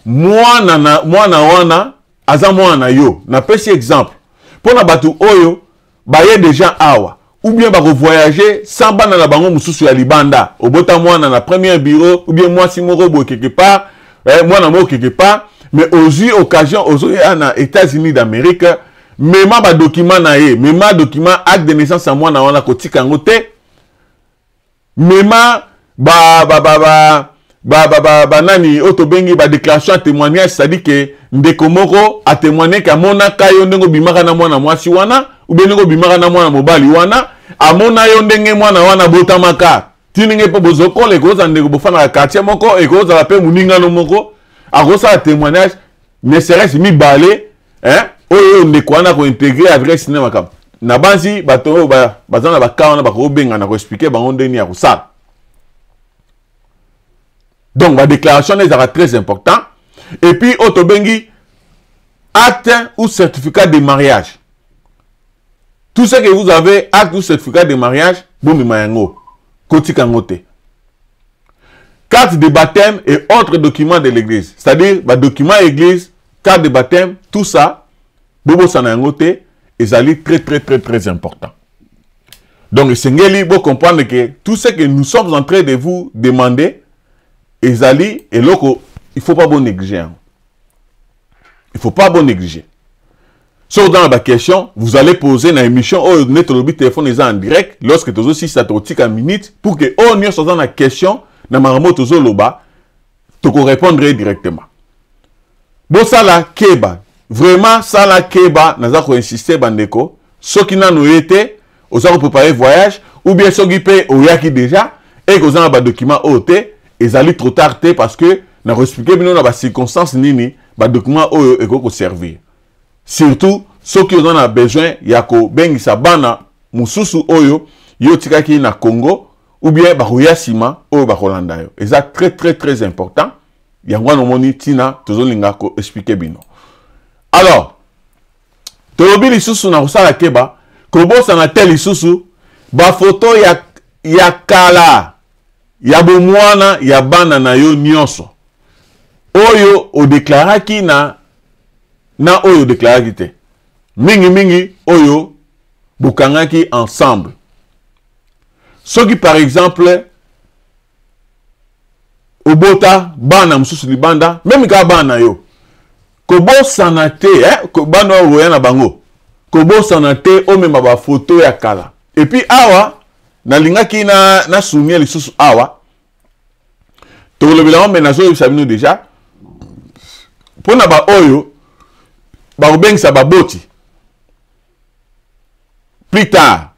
mwana na mwana wana aza mwana na yo. Napesi exemple mpo na bato oyo baye deja awa ou bien bakovoyage sans bana na bango mosusu ya libanda. Obota mwana na premier bureau ou bien mwasi moko boye quelque part, mwana moko quelque part, mais ozwi occasion ozoya na États-Unis d'Amérique. Mema badocument na ye, mema document acte de naissance ya mwana wana, kotika yango te. Mema ba ba ba ba ba ba ba ba nani oyo tobengi ba déclaration ya témoignage, c'est-à-dire que ndeko moko atémoigne ke amonaka yo ndenge obimaka na mwana mwasi wana, ou bien ndenge obimaka na mwana mobali wana, amona yo ndenge mwana wana abotamaka ti ndenge mpe bozokola. Ekozala ndeko bofandaka quartier moko, ekozala mpe moningano moko, akosala témoignage ne serait-ce mibale, hein, oyo ndeko wana kointégrer adresse na makambo. Na banzi bato oyo baza na baka wana bakobenga na koexpliquer bango ndenge ya kosala. Donc badéclaration wana ezalaka très important. Et puis oyo tobengi acte ou certificat de mariage, tout ce que vous avez, acte ou certificat de mariage, bomema yango, kotika yango te. Carte de baptême et autres documents de l'église, c'est-à-dire badocument église, carte de baptême, tout ça, bobosana yango te, ezali très très très très important. Donc esengeli bocomprendre que tout ce que nous sommes en train de vous demander ezali eloko il faut pas bonégliger yango, il faut pas bonégliger. Soki oza na baquestion, vous allez poser na émission oyo. Nde tolobi téléphone eza en direct. Lorsque tozosisa, tokotika minute pour que oyo nyonso aza na question na makambo oyo tozoloba, tokorépondre ye directement. Bosala keba, vraiment sala keba. Naza koinsiste, bandeko, soki nano oye te, oza koprépare voyage, ou bien soki mpe oyaki déjà e koza na badocument oyo te, ezali trop tard te, parce que nakoexpliquer bino na bacirconstance nini badocument oyo ekoki koservir, surtout soki oza na besoin ya kobengisa bana mosusu oyo yo otikaki na Congo, ou bien bakoya nsima oyo bakolanda yo. Eza très très très important. Yango wana omoni ntina tozolinga koexpliquer bino. Alors tolobi lisusu na kosala keba, kobosana te lisusu bafoto ya kala ya bomwana ya bana na yo nyonso oyo odeklaraki na oyo odeklaraki te, mingimingi oyo bokangaki ensemble. Soki par exemple obota bana mosusu libanda, même kaka bana na yo, kobosana te, eh? Bana oyo okoya na bango, kobosana te omema bafoto ya kala. Et puis awa nalingaki na nasouligner lisusu awa, tokolobela yango, me nazoyebisa bino déjà mpona baoyo bakobengisa baboti plus tard,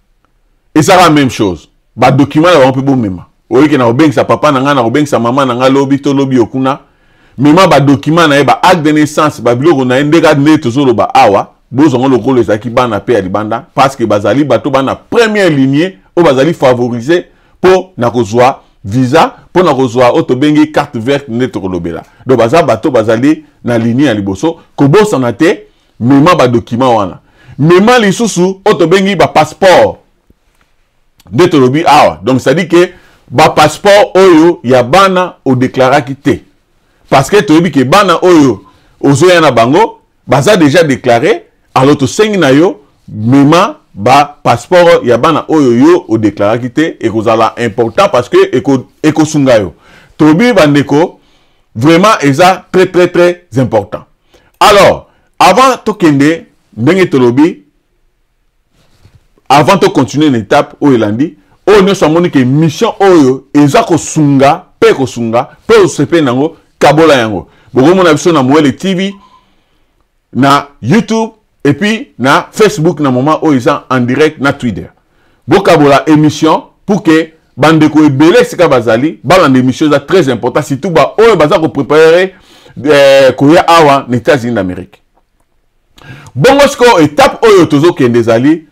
ezalaka même chose. Badocument na bango mpe bomema. Oyeke na kobengisa papa na ngai, na kobengisa mama na ngai lobi to lobi okuna, mema badocument na ye, ba acte de naissance, babiloko na ye, ndeka nde tozoloba awa. Bozwango lokolo ezalaki bana mpe ya libanda, parce que bazali bato bana première lignée oyo bazali favorisé mpo na kozwa visa, mpo na kozwa oyo tobengi carte verte nde tokolobela. Donc baza bato bazali na lignée ya liboso. Kobosana te, mema badocument wana. Mema lisusu oyo tobengi bapasseport nde tolobi awa. Donc c'est-à-dire que bapasseport oyo ya bana odeklaraki te, parce que toyebi ke bana oyo ozoya na bango baza déjà déclaré. Alors tosengi na yo, mema bapasseport ya bana oyo yo odeklaraki te. Ekozala important parce que ekosunga yo. Tolobi bandeko, vraiment eza très très très important. Alors avant tokende ndenge tolobi, avant tocontinue na étape oyo elandi, oyo nyonso amoni ke mission oyo eza kosunga mpe kosunga mpe osepeli nango, kabola yango. Bokomona biso na Moele TV na YouTube et puis na Facebook na moment oyo eza en direct, na Twitter. Bokabola émission pour que bandeko ebele esika bazali balanda émission. Eza très important, surtout baoyo baza koprépare koya awa na États-Unis d'Amérique. Bongo sikoyo étape oyo tozokende ezali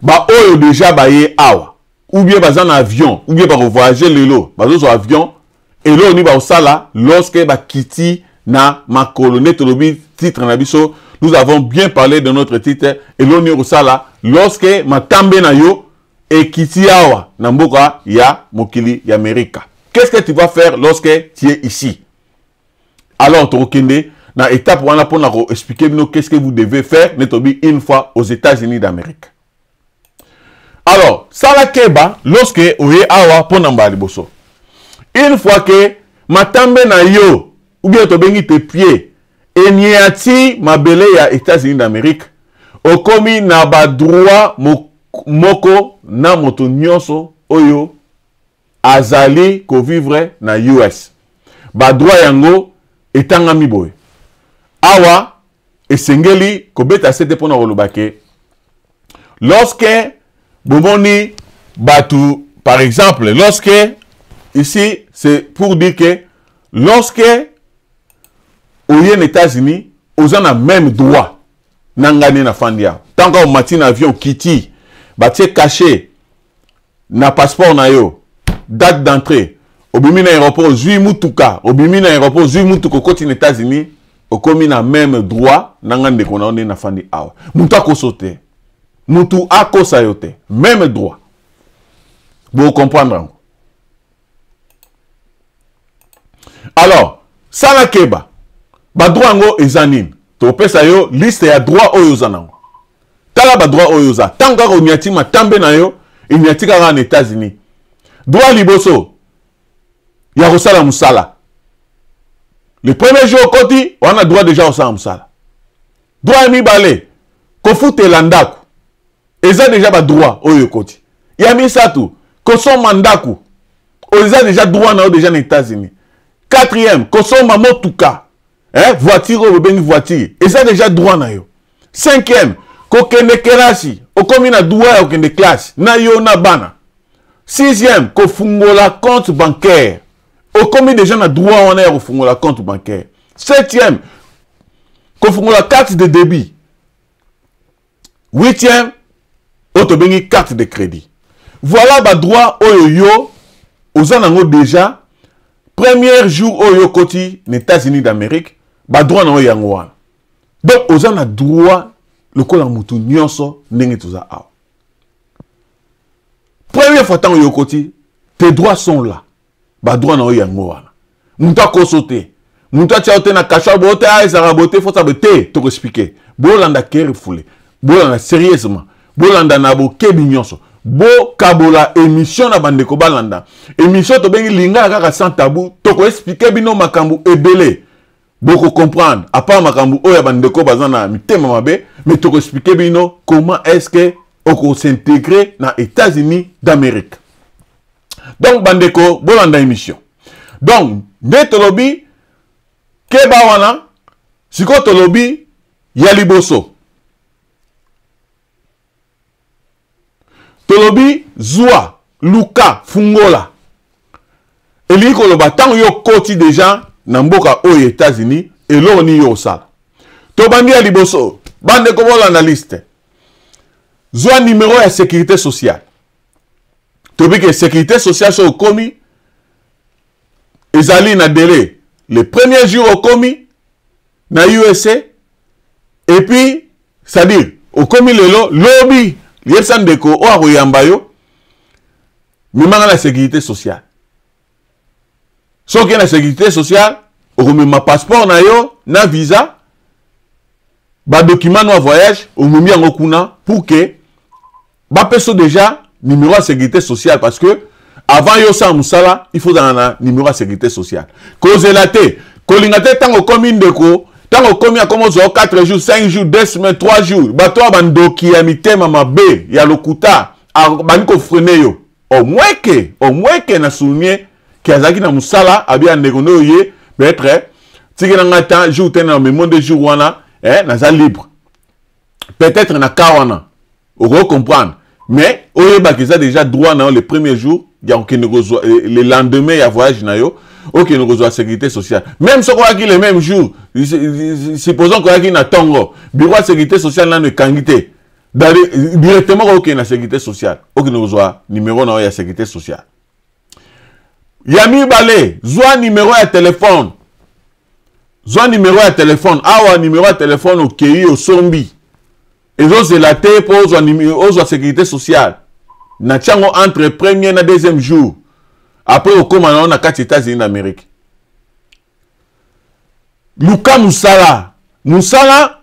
baoyo déjà baye awa, ou bien baza na avion, ou bien bakovoyage lelo, bazozwa avion. Eloko nini bakosala lorsque bakiti na makolo? Nde tolobi titre na biso, nous avons bien parlé de notre titre: eloko nini okosala lorsque matambe na yo ekiti awa na mboka ya mokili ya Amerika? Qu'est-ce que tu vas faire lorsque tu es ici? Alors tokokende na étape wana mpona koexpliquer bino qu'est-ce que vous devez faire nde tobi une fois aux États-Unis d'Amérique. Alors sala keba lorsque oye awa mpona mbala liboso. Une fois que matambe na yo, ou bien tobengi tes pieds, eniati mabele ya États-Unis d'Amérique, Okomi na ba droit moko na moto nyonso oyo azali ko vivre na US. Ba droit yango etangami boye. Awa esengeli kobeta sete mpo na koloba ke lorsque bomoni bato, par exemple, lorsque ici c'est pour dire que lorsque oye na États-Unis, oza na même droit na ngai nde nafandi awa. Ntango kaka omati na avion, kiti, batie cachet na passeport na yo, date d'entrée, obimi na aéroport, ozwi mutuka, obimi na aéroport, ozwi mutuka, okoti na États-Unis, okomi na même droit na ngai ndeko na yo nde nafandi awa. Moto akoso te, moto akosa yo te, même droit. Bocomprendre yango. Alors sala keba, badroit yango eza nini? Topesa yo liste ya droit oyo oza nango. Tala badroit oyo oza ntango kaka onyati matambe na yo, enyati kaka na États-Unis. Droit liboso ya kosala mosala, le premier jour okoti wana, droit déjà kosala mosala. Droit ya mibale, kofutela ndako, eza déjà badroit oyo ekoti. Ya misato, kosomba ndako, oyo eza déjà droit na yo déjà na États-Unis. Quatrième, kosomba motuka, eh, voiture oyo bobengi voiture, eza déjà droit na yo. Cinquième, kokende kelasi, okomi na droit ya kokende classe na yo na bana. Sixième, kofungola compte bancaire, okomi déjà na droit wana ya kofungola compte bancaire. Septième, kofungola carte de débit. Huitième, oyo tobengi carte de crédit. Voilà badroit oyo yo oza nango déjà premier jour oyo okoti na États-Unis d'Amérique. Badroit na oyo yango wana. Donc oza na droit lokola motu nyonso ndenge toza awa. Première fois ntango yo okoti, tes droits sont là, badroit na oyo yango wana. Moto akoso te, moto atia yo te na kasha boyo te, ezalaka boye te, fosa boye te. Tokoexplike, bolanda carefully, bolanda sérieusement, bolanda na bokebi nyonso, bokabola émission na bandeko balanda émission tobengi Lingala kaka sans tabou. Tokoexplike bino makambo ebele, bokocomprendre, à part makambo oyo ya bandeko baza na mitema mabe, mais tokoexplike bino comment est-ce que okos'intégrer na États-Unis d'Amérique. Donc bandeko, bolanda émission. Donc nde tolobi keba wana. Sikoyo tolobi ya liboso, tolobi zwa, luka, fungola. Elingi koloba ntango yo okoti deja na mboka oyo États-Unis, eloko nini yo osala? Tobandi ya liboso, bandeko bolanda liste. Zwa numero ya sécurité sociale. Toyebi ke sécurité sociale, so okomi, ezali na délai le premier jour okomi na USA. Et puis, c'est-à-dire okomi lelo, lobi yebisa ndeko oyo akoyamba yo: memanga na sécurité sociale. Soki na sécurité sociale, okomema passeport na yo na visa, badocument no ya voyage, omemi yango kuna pour que bapesa déjà numéro ya sécurité sociale, parce que avant yo osala mosala, il faut ozala na numéro ya sécurité sociale. Kozela te, kolinga te ntango okomi, ndeko, ntango okomi, akomi ozwa 4 jours, 5 jours, 2 semaines, 3 jours. Bato oyo bandoki ya mitema mabe ya lokuta bandi kofreiner yo. Au moins que na souligne ke azalaki na mosala, abi ya ndeko nde oyo ye peut-être tikela ngai temps jour te na memo nde jour wana, eh, naza libre. Peut-être na cas wana okoki comprendre, mais oyebaka eza déjà droit na yo le premier jour ya kokende kozwa, le lendemain ya voyage na yo, okende kozwa sécurité sociale. Même soki oyaki le même jour, supposons koyaki na ntongo, bureau ya sécurité sociale nano ekangi te, directement okende na sécurité sociale, okende kozwa numéro na yo ya sécurité sociale. Ya mibale, zwa numéro ya telefone. Zwa numéro ya telefone. Awa numéro ya telefone, okei, osombi, ezozela te mpo ozwa, ozwa sécurité sociale na tiango entre premier na deuxième jour après okóma na yo na kati États-Unis d'Amérique. Luka mosala. Mosala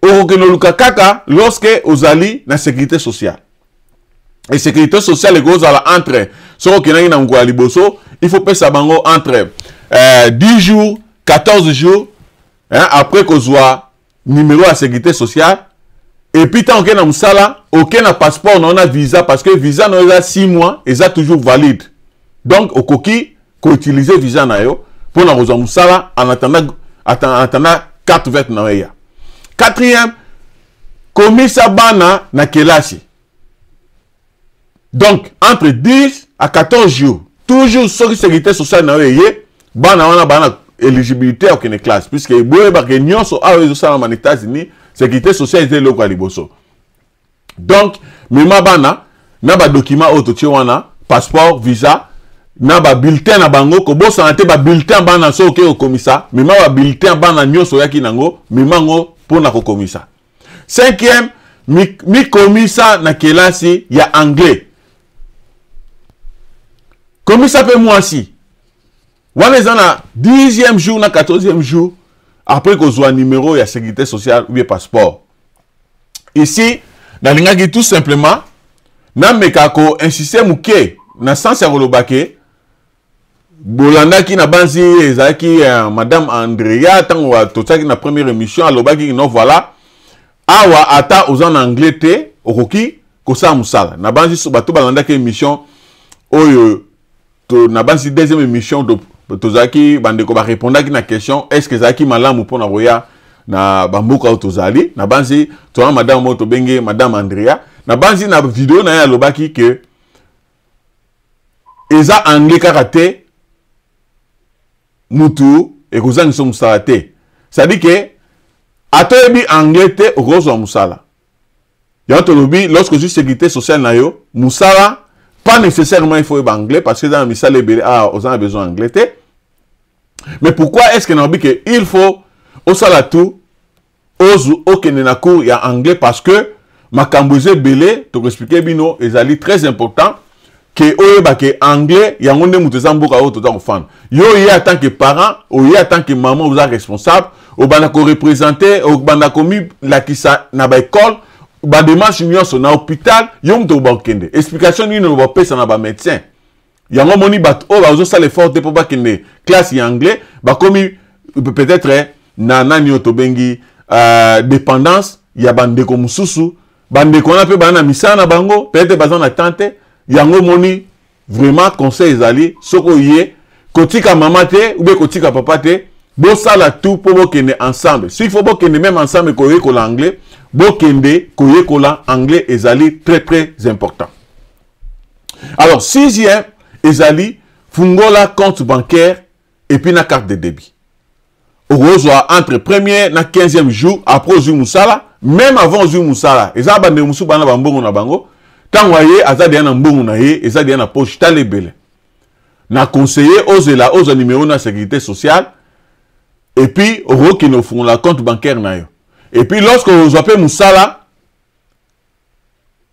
okokende oluka kaka lorsque ozali na sécurité sociale. Et sécurité sociale ekozala entre, soki okendaki na mokolo ya liboso, il faut pesa bango entre 10 jours, 14 jours, hein, après kozwa numéro ya sécurité sociale. Et puis ntango okei na mosala, okei na passeport na yo na visa, parce que visa na yo eza 6 mois, eza toujours valide. Donc okoki koutilize visa na yo mpo na kozwa mosala en attendant carte verte na yo eya. Quatrième, komisa bana na kelasi. Donc entre 10 à 14 jours, toujours soki sécurité sociale na yo eye, bana wana bana éligibilité ya kokende classe, puisque boyebake nyonso awa ezosalama na États-Unis, sécurité sociale eza eloko ya liboso. Donc mema bana na badocument oyo totie wana, passeport, visa na babulletin na bango. Kobosana te babulletin bana. Soki oke kokomisa, mema babulletin bana nyonso oyaki nango, mema yango mpona kokomisa. Cinquième, mikomisa na kelasi ya anglais. Komisa mpe mwasi wana. Eza na 10e jour na 14e jour après kozwa numéro ya sécurité sociale ou bien passeport. Ici nalingaki tout simplement nameka koinsiste moke na sens ya koloba ke bolandaki na banzi ezalaki madame Andrea, ntango totiaki na première émission, alobaki no voilà, awa ata oza na anglais te, okoki kosala mosala. Na banzi bato balandaki émission oyo to, na banzi deuxième émission tozalaki, bandeko barépondaki na question: est ce que ezalaki malamu mpona koya na bamboka oyo tozali? Na banzi toza madame oyo tobengi madame Andrea. Na banzi na video na ye alobaki ke eza anglais kaka te mutu ekozangisa mosala te. C'est-à-dire ke ata oyebi anglais te, okozwa mosala. Yango tolobi, lorsque ozwi sécurité sociale na yo, mosala, pas nécessairement il faut oyeba anglais, parce que eza na misala ebele, ah, oza na besoin anglais te. Mais pourquoi est ce que nalobi ke il faut osala tout ozu okende na cours ya anglais? Parce que makambo eza ebele, tokoexplike bino. Ezali très important ke oyeba ke anglais yango nde moto eza mboka oyo toza kofanda. Yo oye en tant que parent, oye en tant que maman, oza responsable, obanda koreprésente, obanda komilakisa na baekole, badémarche nyonso na hôpital, yo moto okoba kokende. Explication nini bapesa na bamédecin? Yango omoni bato oyo bazosala effort te mpo bakende classe ya anglais, bakomi peut-être na nani oyo tobengi dépendance ya bandeko mosusu. Bandeko wana mpe baza na misala na bango, peut-être baza na temps te. Yango omoni vraiment conseil ezali, soki oye, kotika mama te ou bien kotika papa te, bosala tout mpo bokende ensemble. S'il faut bokende même ensemble koyekola anglais, bokende koyekola anglais, ezali très très important. Alors sixième ezali fungola compte bancaire et puis na carte de débit. Okozwa entre premier na 15e jour après ozwi mosala, même avant ozwi mosala. Eza bandeko mosusu bana bambongo na bango, ntango aye aza deya na mbongo na ye, eza deya na poche. Tala ebele na conseiller ozela ozwa numéro na sécurité sociale et puis okokende ofungola compte bancaire na yo. Et puis lorsque ozwa mpe mosala,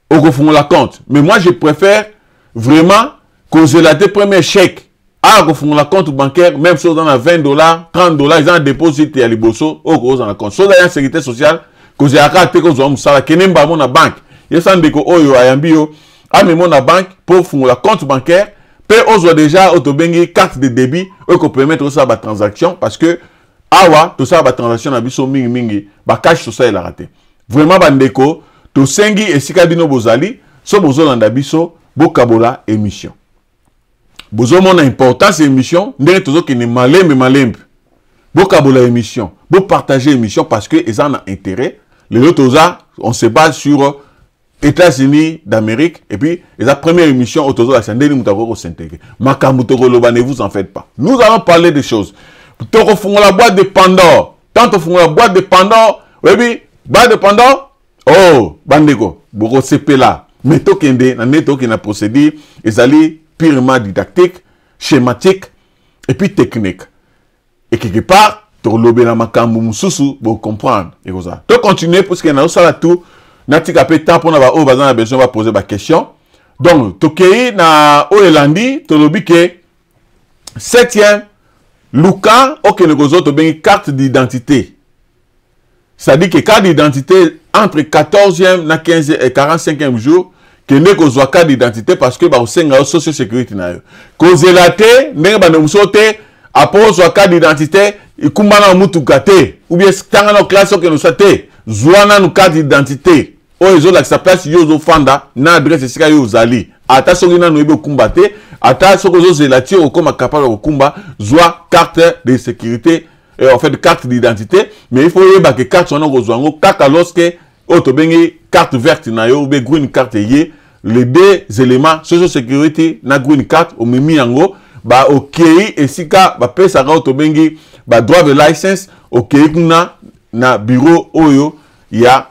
okofungola compte. Mais moi, je préfère vraiment kozela te premier chèque aya kofungola compte bancaire. Même soki oza na 20 $, 30 $, eza na deposit ya liboso oyo kozwa na compte. Soki oza ya sécurité sociale, kozela kaka te kozwa mosala, kende mbamo na banque, yesa ndeko oyo ayambi yo amemo na banque mpo ofungola compte bancaire mpe ozwa déjà oyo tobengi carte de débit oyo kopermettre osala batransaction, parce que awa tosala batransaction na biso mingimingi bacash, tosalelaka te vraiment. Bandeko, tosengi esika bino bozali, so bozolanda biso, bokabola émission. Bozomona importance ya émission, ndenge tozokende malembe malembe. Bokabola émission, bopartage émission, parce que eza na intérêt. Lelo toza, on se base sur États-Unis d'Amérique et puis eza première émission oyo tozolakisa ndenge moto akoki kos'intégrer. Makambo tokoloba, ne vous en faites pas, nous allons parler des choses. Tokofungola boîte de Pandore. Tant tofungola boîte de Pandore, oyebi boîte de Pandore, oh bandeko, bokosepela. Mais tokende na ndenge tokende na procédure, ezali purement didactique, schématique et puis technique. Et quelque part tolobela makambo mosusu, bocomprendre ekozala. Tocontinue, puisque nazosala tout, natika mpe temps mpona baoyo baza na besoin bapose baquestion. Donc tokei na oyo elandi. Tolobi ke septième, luka okende kozwa tobengi carte d'identité. C'est-à-dire que carte d'identité entre 14e na 15 et 45e jour, kende kozwa carte d'identité, parce que bakosenga yo social security na yo. Kozela te ndenge bandeko mosusu te, après ozwa carte d'identité, ekumba na mutuka te ou bien tanga na classe okende oswa te. Zwa nanu carte d'identité oyo ezolakisa place yo ozofanda na adresse esika yo ozali. Ata soki nanu oyebi okumba te, ata soki ozozela ti okoma capable ya kokumba, zwa carte de sécurité, en fait carte d'identité. Mais il faut oyeba ke carte wana okozwa yango kaka lorsque oyo tobengi carte verte na yo ou bien green card eye. Les deux éléments, social security na green card, omemi yango, ba okei esika bapesaka oyo tobengi ba driver license. Okei kuna na bureau oyo ya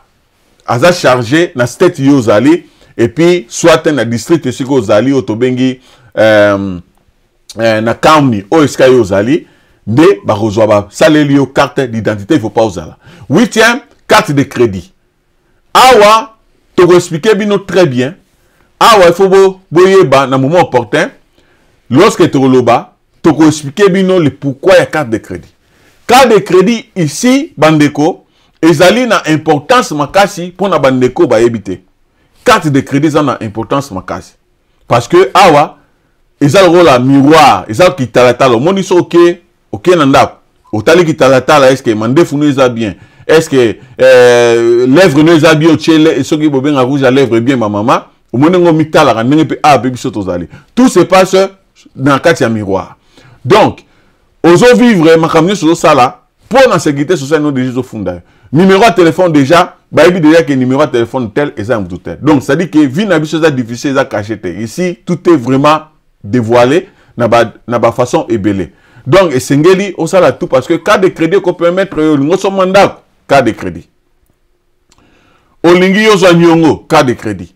aza chargé na state yo ozali, et puis soit na district esika ozali, oyo tobengi na county oyo esika yo ozali, nde bakozwa basaleli yo carte d'identité. Il faut pas ozala. Huitième, carte de crédit. Awa tokoexpliquer bino très bien. Awa il faut boyeba na moment opportun, lorsque tokoloba, tokoexpliquer bino le pourquoi ya carte de crédit. Carte de crédit ici, bandeko, ezali na importance makasi. Mpona bandeko bayebi te, carte de crédit eza na importance makasi parce que awa eza lokola miroir, eza kitalatala. Omoni, soki oke na ndako, otali kitalatala, est-ce mandefu no eza bien? Est-ce lèvre no eza bien? Otie soki bobenga rouge à lèvre bien, bamama, omoni ngo mitalaka ndenge mpe awa mpe biso tozali. Tout se passe na kati ya miroir. Donc ozovivre makambo nyonso ozosala mpo na sécurité sociale no, déjà ezofunda yo numéro ya téléphone. Déjà bayebi déjà ke numéro ya téléphone tel eza ya motu tel. Donc c'est à dire que vie na biso eza difficile, eza caché te. Ici tout est vraiment dévoilé na bafaçon ebele. Donc esengeli osala tout parce que carte de crédit ekopermettre yo, olingi osomba ndako, carte de crédit. Olingi ozwa niongo, carte de crédit.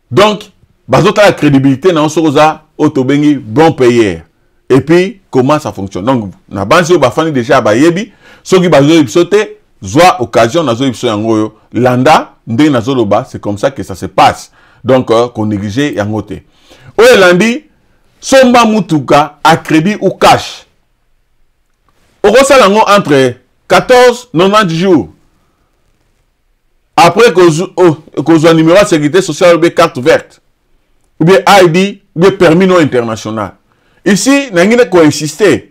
Donc bazotala crédibilité na yo, soki oza oyo tobengi bon payeur et puis comment ça fonctionne. Donc na banzi oyo bafandi déjà bayebi. Soki bazoyebi biso te, zwa occasion, nazoyebi biso yango oyo. Landa ndenge nazoloba, c'est comme ça que ça se passe. Donc konéglige yango te. Oyo elandi, somba mutuka à crédit ou cash. Okosala yango entre 14 90 jours après kozwa, oh, numéro ya sécurité sociale ou bien carte verte ou bien ID ou bien permis non international. Ici nangi ne koinsiste,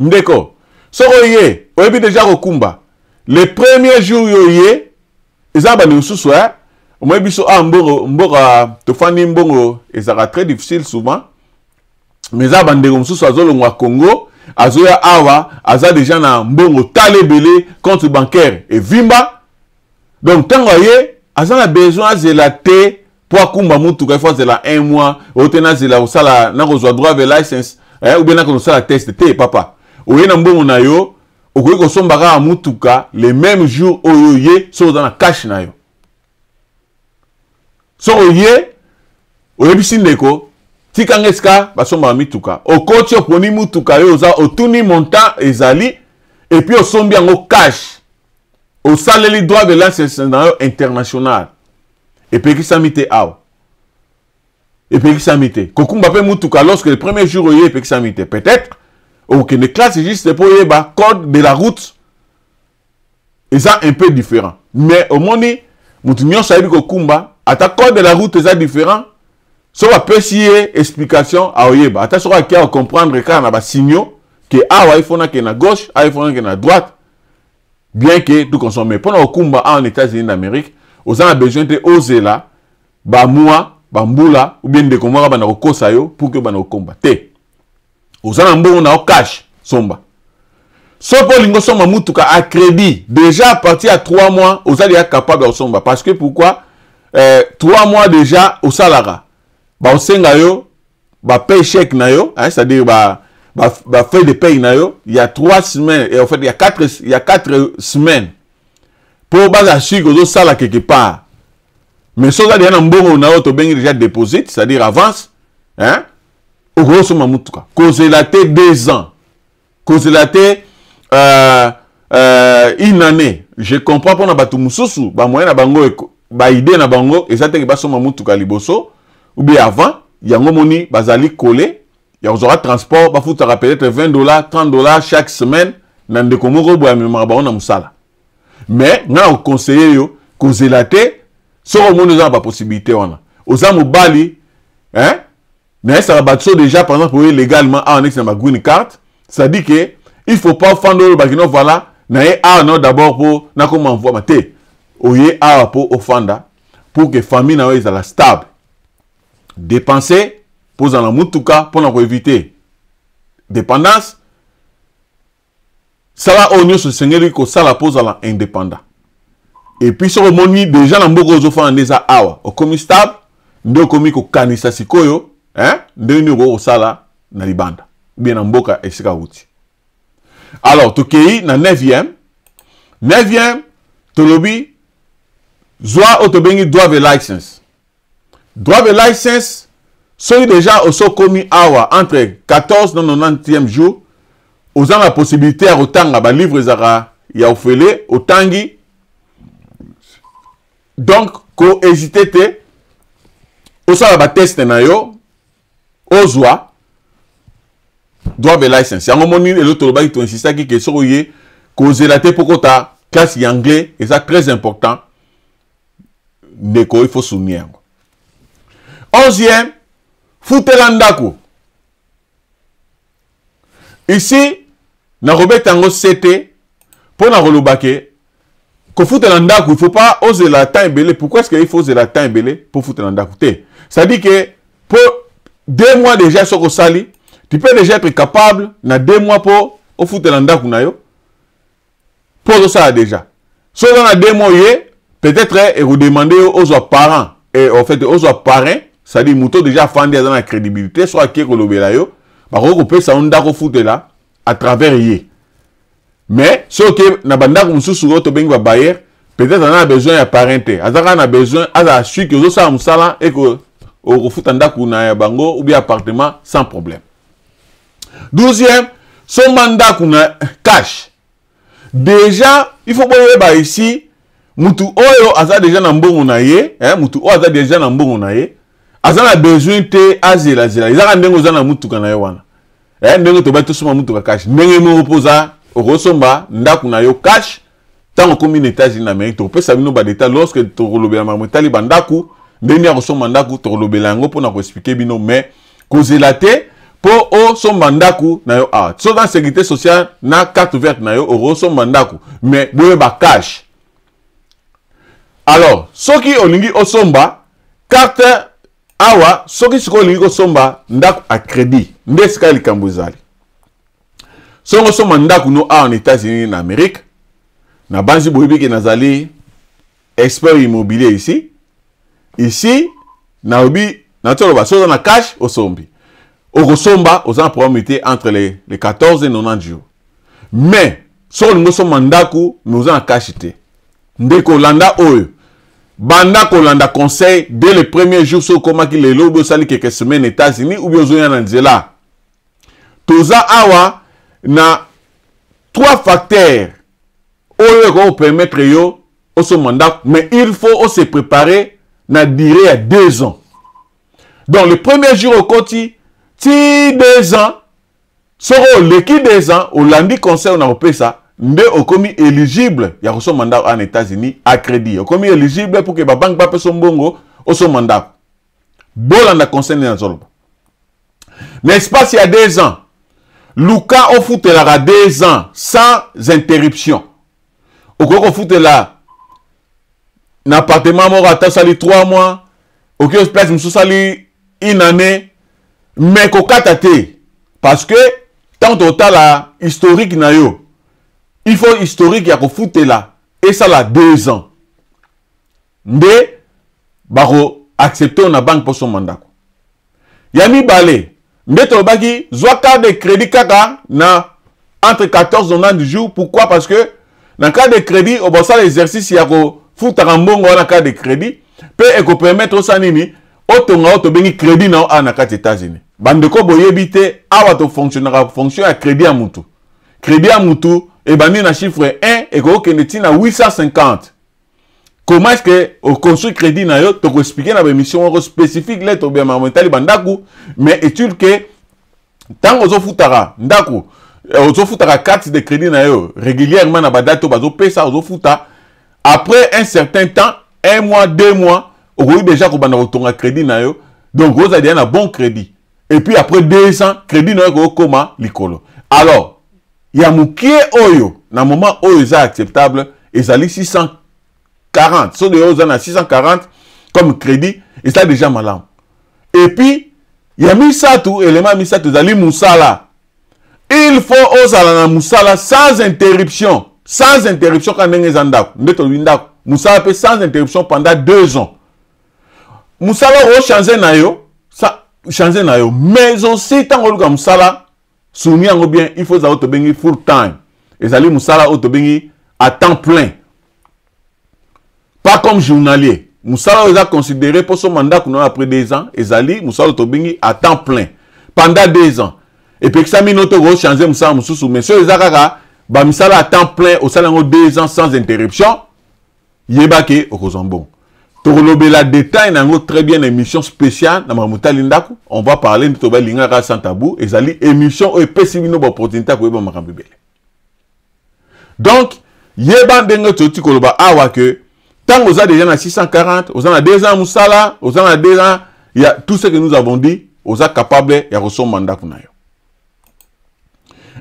ndeko, soki oye, oyebi déjà kokumba, le premier jour yo ye, eza bandeko mosusu, omoni biso awa, mbongo, mboka tofandi, mbongo ezalaka très difficile souvent. Mais eza bandeko mosusu azolongwa Congo, azoya awa, aza déjà na mbongo tala ebele, compte bancaire evimba. Donc ntango aye, aza na besoin azela te mpo akumba mutuka. Ifo azela un mois oyo te, nazela kosala, nakozwa driver license ou bien nakosala test te. Papa, oye na mbongo na yo, okoki kosomba kaka mutuka le même jour oyo ye, soki oza na cash na yo. Soki oye, oyebisi ndeko: "Tikanga esika basombaka mituka." Okoti, oponi mutuka yo oza, otuni montant ezali, et puis osombi yango cash, osaleli driver license na yo international. Epekisami te awa, epekisami te kokumba mpe mutuka lorsque le premier jour oye, epekisami te. Peut-être okokende classe juste mpo oyeba code de la route, eza un peu différent. Mais omoni, motu nyonso ayebi kokumba, ata code de la route eza différent, soki bapesi ye explication, aoyeba. Ata soki akia kocomprendre kaka na basignaux ke awa il faut nakende na gauche, awa il faut nakende na droite, bien que tout consomme. Mpona kokumba awa na États-Unis d'Amérique, oza na besoin te ozela bamois, bambula, ou bien ndeko moko banda kokosa yo pour que banda kokomba te. Oza na mbongo na yo cash, somba. Soki mpo olingi osomba mutuka à crédit, déjà à partir ya 3 mois oza déjà capable ya kosomba. Parce que pourquoi? 3 mois déjà osalaka, baosenga yo bapaye chèque na yo, hein, c'est-à-dire ba ba feuille de paye na yo il y a 3 semaines, et en fait il y a 4 semaines, mpo baza sûr ozosala quelque part. Mais soki oza déjà na mbongo na yo, tobengi déjà déposit, c'est-à-dire avance, hein, okosomba mutuka. Kozela te 2 ans, kozela te une année. Je comprends, mpona bato mosusu, bamoyen na bango, baidée na bango eza teke basomba mutuka liboso ou bien avant yango. Moni bazali kole ya kozwaka transport, bafutaka peut-être 20 dollars, 30 dollars chaque semaine na ndeko moko boye amemaka bango na mosala. Mais ngai na koconseiller yo, kozela te. Soki omoni oza na bapossibilité wana, oza mobali, hein? Nayesaka bato so déjà, par exemple, oye légalement awa neti na bagreen card, c'est-à-dire que il faut pas ofanda oyo bakino, voilà, Naye awa no d'abord mpo nakoma mvwama te. Oye awa mpo ofanda pour que famille na yo ezala stable. Dépenser mpo ozala na motuka mpo na koevite dépendance. Sala oyo nyonso esengeli kosala mpo ozala indépendant. Et puis soki omoni déjà na mboka ozofanda nde eza awa okomi stable, nde okomi kokanisa sikoyo, hein, ndenge nini okoki kosala na libanda ou bien na mboka esika wuti. Alors tokei na 9e. 9e tolobi zwa oyo tobengi driver license. Driver license, soki déjà osokomi awa entre 14 na 90e jour, oza na possibilité ya kotanga ba livre ezalaka ya ofele, otangi. Donc ko hésiter te, osala ba test na yo, ozwa driver license. Yango moni eloko tolobaki, toinsistaki ke soki oye kozela te mpo kota classe ya anglais, eza très important ndeko, il faut souligner yango. 11e, futela ndako. Ici nakobeta yango sete mpo na koloba ke kofutela ndako, il faut pas ozela temps ebele. Pourquoi est-ce que il faut ozela temps ebele mpo futela ndako te? C'est-à-dire que po 2 mois déjà, soki osali, tu peux déjà être capable na 2 mois mpo ofutela ndako na yo, mpo ozosala déjà. Soki oza na 2 mois ye, peut-être ekodemande yo ozwa parent et en fait ozwa parrain, c'est-à-dire moto déjà afandi, aza na crédibilité. Soki ake kolobela yo, bakoki kopesa yo ndako ofutela à travers ye. Mais soki na bandako mosusu oyo tobengi babailleur, peut-être aza na besoin ya parrain te, aza kaka na besoin azala sûr ke ozosala mosala eko okofuta ndako na ya bango ou bien appartement sans problème. 12e, somba ndako na cash. Déjà il faut boyeba ici, mutu oyo aza déjà na mbongo na ye, eh, mutu oyo aza déjà na mbongo na ye aza na besoin te azelazela. Ezaka ndenge oza na mutuka na yo wana, eh, ndenge tobaki tosomba mutuka cash, ndenge moko mpo oza okosomba ndako na yo cash ntango okomi na États-Unis na Amérique. Tokopesa bino badétail lorsque tokolobela makambo etali bandako, ndenge ya kosomba ndako, tokolobela yango mpona koexpliquer bino. Mais kozela te mpo osomba ndako na yo awa. Soki na sécurité sociale na carte verte na yo, okosomba ndako, mais boyeba cash. Alors soki olingi osomba carte awa, soki sikoyo olingi kosomba ndako à crédit, nde esika likambo ezali. Soki osomba ndako no awa na États-Unis na Amérique, na banzi boyebi ke nazali expert immobilier ici. Ici nalobi, nati oloba, soki oza na cash, osombi, okosomba, oza na problème te entre les 14 et 90 jours. Mais soki olingi osomba ndako mais oza na cash te, ndeko, olanda oyo, banda kolanda conseil dès le premier jour. Soki okomaki lelo ou bien osali quelques semaines États-Unis ou bien ozoya na nzela, toza awa na trois facteurs oyo ekoki kopermettre yo osomba ndako, mais il faut ose préparer na durée ya 2 ans. Donc le premier jour okoti ti 2 ans, soki oleki 2 ans, olandi conseil na kopesa, nde okomi éligible ya kosomba ndako en États-Unis à crédit. Okomi éligible pour que babanque bapesa mbongo osomba ndako. Bolanda conseil nde nazoloba. Na espace ya 2 ans, luka ofutelaka 2 ans sans interruption. Okoki kofutela na appartement moko ata osali 3 mois, okoki place mosusu osali une année, mais kokata te, parce que ntango totala historique na yo, il faut historique ya kofutela esala 2 ans nde bakoaccepte oyo na banque mpo osomba ndako. Ya mibale, nde tolobaki, zwa carte de crédit kaka na entre 14 90 jours. Pourquoi? Parce que na carte de crédit obosala exercice ya kofutaka mbongo wana. Carte de crédit mpe ekopermettre osala nini? Otonga oyo tobengi crédit na yo awa na kati États-Unis. Bandeko, boyebi te, awa tofonctionnaka fonction ya crédit ya mutu. Crédit ya mutu ebandi na chiffre 1, ekokokende ntina 850. Comment est-ce que oconstruire crédit na yo? Tokoexpliquer na baémission moko spécifique le tobia makambo etali bandako. Mais est-il que ntango ozofutaka ndako, ozofutaka carte de crédit na yo régulièrement na badate oyo bazopesa, ozofuta, après un certain temps, un mois, 2 mois, okoki déjà kobanda kotonga crédit na yo. Donc ozala déjà na bon crédit et puis après 2 ans, crédit na yo ekokoma likolo. Alors ya mokie oyo na moment oyo eza acceptable ezali 640. Soki oyo oza na 640 comme crédit, eza déjà malamu. Et puis ya misato, élément ya misato ezali mosala. Il faut ozala na mosala sans interruption, sans interruption, kaka ndenge eza ndako nde tolobi ndako, mosala mpe sans interruption pendant 2 ans. Mosala ochange na yo, change na yo, mais aussi ntango oluka mosala, suni yango bien, il faut ezala oyo tobengi full time. Ezali mosala oyo tobengi à temps plein, pas comme journalier. Mosala oyo eza considéré mpo soma ndako na yo après 2 ans ezali mosala oyo tobengi à temps plein pendant 2 ans. Epekisami no to kochange mosala mosusu, mais soki eza kaka bamisala à temps plein, osala yango 2 ans sans interruption, yeba ke okozwa mbongo. Tokolobela détail na yango très bien na émission spéciale na makambo etali ndako. On va parler nde tobalingaka sans tabou. Ezali émission oyo epesi bino baopportunité ya koyeba makambo ebele. Donc yeba ndenge toyoti koloba awa ke ntango oza déjà na 640, oza na 2 ans mosala, oza na 2 ans ya tout ce que nous avons dit, oza capable ya kosomba ndako na yo.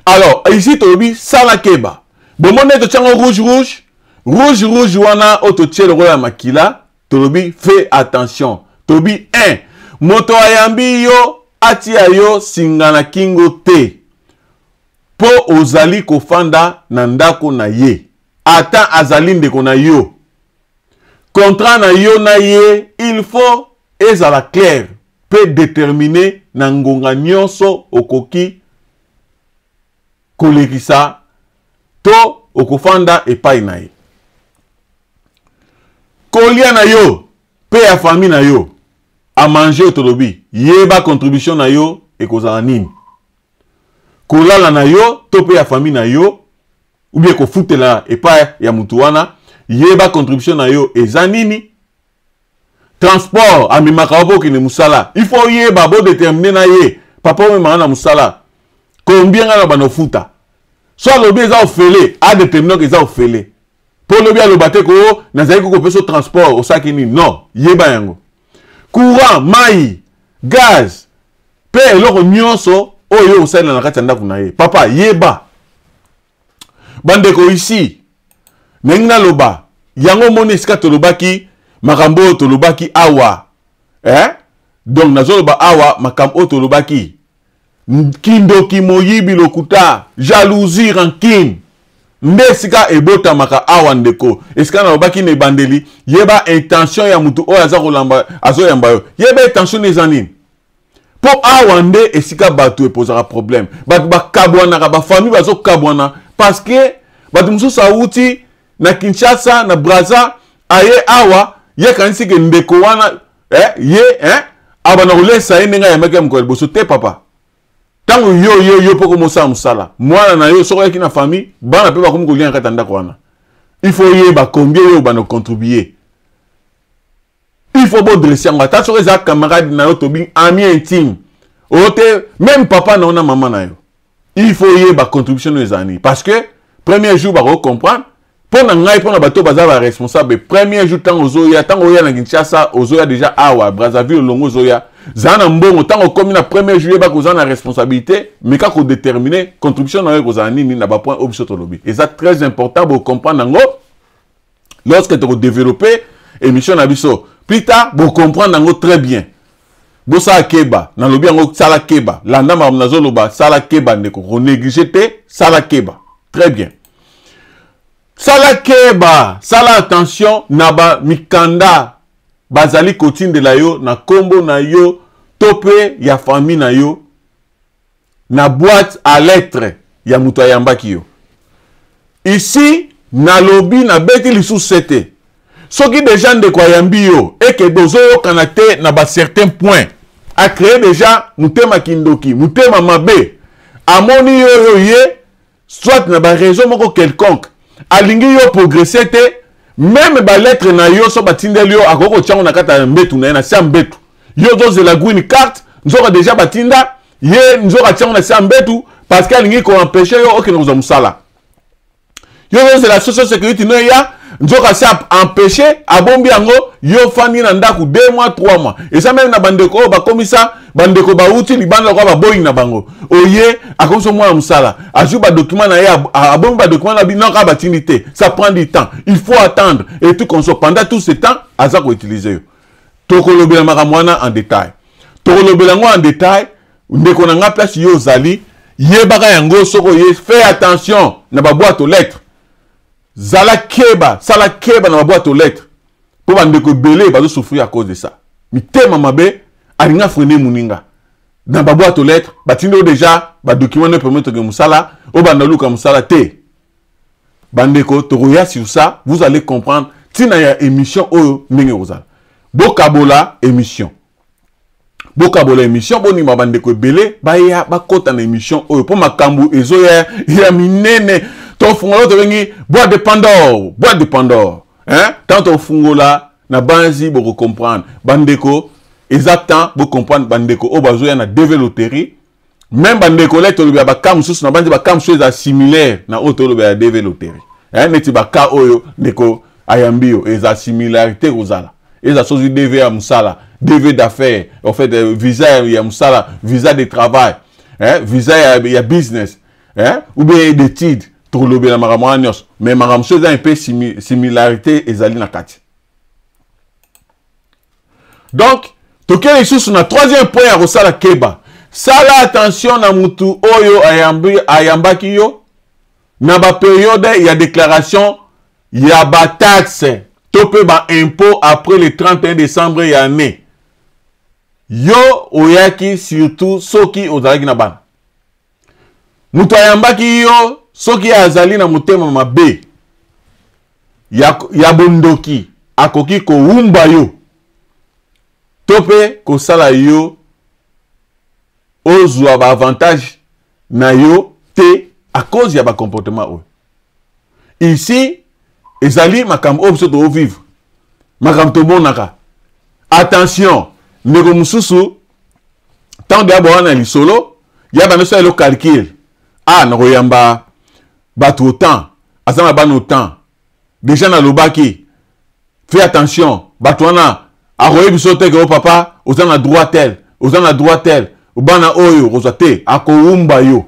Alors ici tolobi sala keba. Bomoni nde totiango rouge, rouge, rouge, rouge wana oyo totie lokola ya makila. Tolobi fais attention. Tolobi 1, moto ayambi yo atia yo singa na kingo te mpo ozali kofanda na ndako na ye, ata azali ndeko na yo. Contrat na yo na ye, il faut ezala clair mpe déterminé na ngonga nyonso okoki kolekisa to okofanda epai na ye. Kolia na yo mpe ya famille na yo, à manger oyo tolobi, yeba contribution na yo ekozala nini. Kolala na yo to mpe ya famille na yo, ou bien kofutela epai ya mutu wana, yeba contribution na yo eza nini. Transport amemaka yo mpo okende mosala, il faut oyeba, bodétermine na ye: papa, omemaka na mosala combien? Ngai na bana ofuta. So alobi eza ofele, adétermine ke eza ofele, mpo olobi aloba te ko nazalaki kopesa transport, osalaki nini. Non, yeba yango. Courant, mai, gaz mpe eloko nyonso oyo osalela na kati ya ndako na ye, papa, yeba. Bandeko, ici ndenge naloba yango, omoni esika tolobaki makambo oyo tolobaki awa, eh? Donc nazoloba awa makambo oyo tolobaki: kindoki, moyibi, lokuta, jalousie, rancune, nde esika ebotamaka awa. Ndeko, esika nalobaki na ebandeli, yeba intention ya motu oyo aza kolamba, azoyamba yo. Yeba intention eza nini, mpo awa nde esika bato epozaka problème. Bato bakabwanaka, bafamille bazokabwana parce que bato mosusu awuti na Kinshasa, na Braza, aye awa, ye akanisi ke ndeko wana ye abanda kolesa ye ndenge ayambaki ya mokolo ya liboso te. Papa, ntango yo ye yo mpo komosala mosala, mwana na yo soki oyaki na famille, bana mpe bakomi kolia na kati ya ndako wana, il faut oyeba combien yo obanda kocontribue. Il faut bodresse yango, ata soki eza camarade na yo, tobi ami intime oyo te, même papa na yo na mama na yo, il faut oyeba contribution oyo ezala nini, parce que premier jour bakocomprendre. Mpo na ngai, mpo na bato baza baresponsable, premier jour ntango ozoya, ntango oya na Kinshasa, ozoya déjà awa Brazzaville, olongo ozoya, zala na mbongo. Ntango okomi na premier jour, yebaka oza na responsabilité, meka kodétermine contribution na yo ekozala nini na bapoint oyo biso tolobi. Eza très important, bocomprendre yango lorsque tokodéveloppe émission na biso plus tard, bocomprendre yango très bien. Bosala keba, nalobi yango, sala keba, landa makambo nazoloba, sala keba ndeko, konéglige te, sala keba. Très bien, sala keba, sala attention na bamikanda bazali kotindela yo na nkombo na yo to mpe ya famille na yo na boîte à lettres ya moto ayambaki yo. Ici nalobi, nabeti lisusu te, soki déjà ndeko ayambi yo ekende, ozoyokana te na bacertain point, acréé déjà motema kindoki, motema mabe, amoni yo oyo ye soit na baraison moko quelconque alingi yo progresse te, même balettre na yo so batindeli yo, akoki kotiango na kati ya mbetu na ye, na se ya mbetu. Yo ozozela green card, nzoka déjà batinda ye, nzoka atiango na se ya mbetu parce que alingi koempêche yo okende kozwa mosala. Yo ozozela social security no eya, Nzoka si empêché, abombi yango, yo fandi na ndako 2 mois, 3 mois. Eza même na bandeko oyo bakomisa bandeko bauti libanda lokola baboyi na bango. Oye akomisa mwana mosala, azwi ba document na ye, abombi ba document na bino kaka batindi te. Ça prend du temps, il faut attendre et tout comme ça. Pendant tout ce temps aza ko utiliser yo. Tokolobela makambo wana en détail, tokolobela yango en détail. Ndeko na nga, place yo ozali, yebaka yango. Soki oye, fais attention na ba boîte aux lettres. Zala keba, sala keba na ba boîte aux lettres, mpo bandeko ebele bazosouffrir à cause de ça. Mitema mabe, alinga freiner moninga na ba boîte aux lettres. Batindi oyo déjà badocument no permettre ke mosala obanda luka mosala te. Bandeko, tokoya sur ça, vous allez comprendre ntina ya émission oyo ndenge ekozala. Bokabola émission, bokabola émission, bonima bandeko ebele baya bakota na émission oyo, mpo makambo ezoya ya minene. Tofungola oyo tobengi boîte de Pandore, boîte de Pandore, hein? Tant tofungola na banzi, bokocomprendre. Bandeko, eza temps bocomprendre. Bandeko oyo bazoya na DV loterie, même bandeko le tolobi ya baka mosusu, na banzi baka mosusu eza similaire na oyo tolobi ya DV loterie, hein? Neti baka oyo ndeko ayambi yo, eza similarité kozala. Eza soki DV ya mosala, DV d'affaires, en fait visa ya mosala, visa de travail, hein? Visa ya business, hein? Ou bien d'étude. Tokolobela makambo wana nyonso, mais makambo mosusu eza un peu similarité ezali na kati. Donc tokei lisusu na troisième point ya kosala keba. Sala attention na mutu oyo ayambaki yo na baperiode ya déclaration ya bataxe to mpe baimpôt après le 31 décembre ya année yo oyaki, surtout soki ozalaki na bana. Moto ayambaki yo, soki azali na motema mabe ya bondoki, akoki kowumba yo to mpe kosala yo ozwa baavantage na yo te à cause ya bacomportement oyo. Ici ezali makambo oyo biso toovivre, makambo tomonaka. Attention, ndeko mosusu, ntango ya bawana lisolo ya bando, osala elo calcul: ah, nakoyamba bato autant, aza na bana autant. Déjà nalobaki, fais attention. Bato wana akoyebi biso te ke o papa oza na droit tel, oza na droit tel, bana oyo okozwa te. Akowumba yo.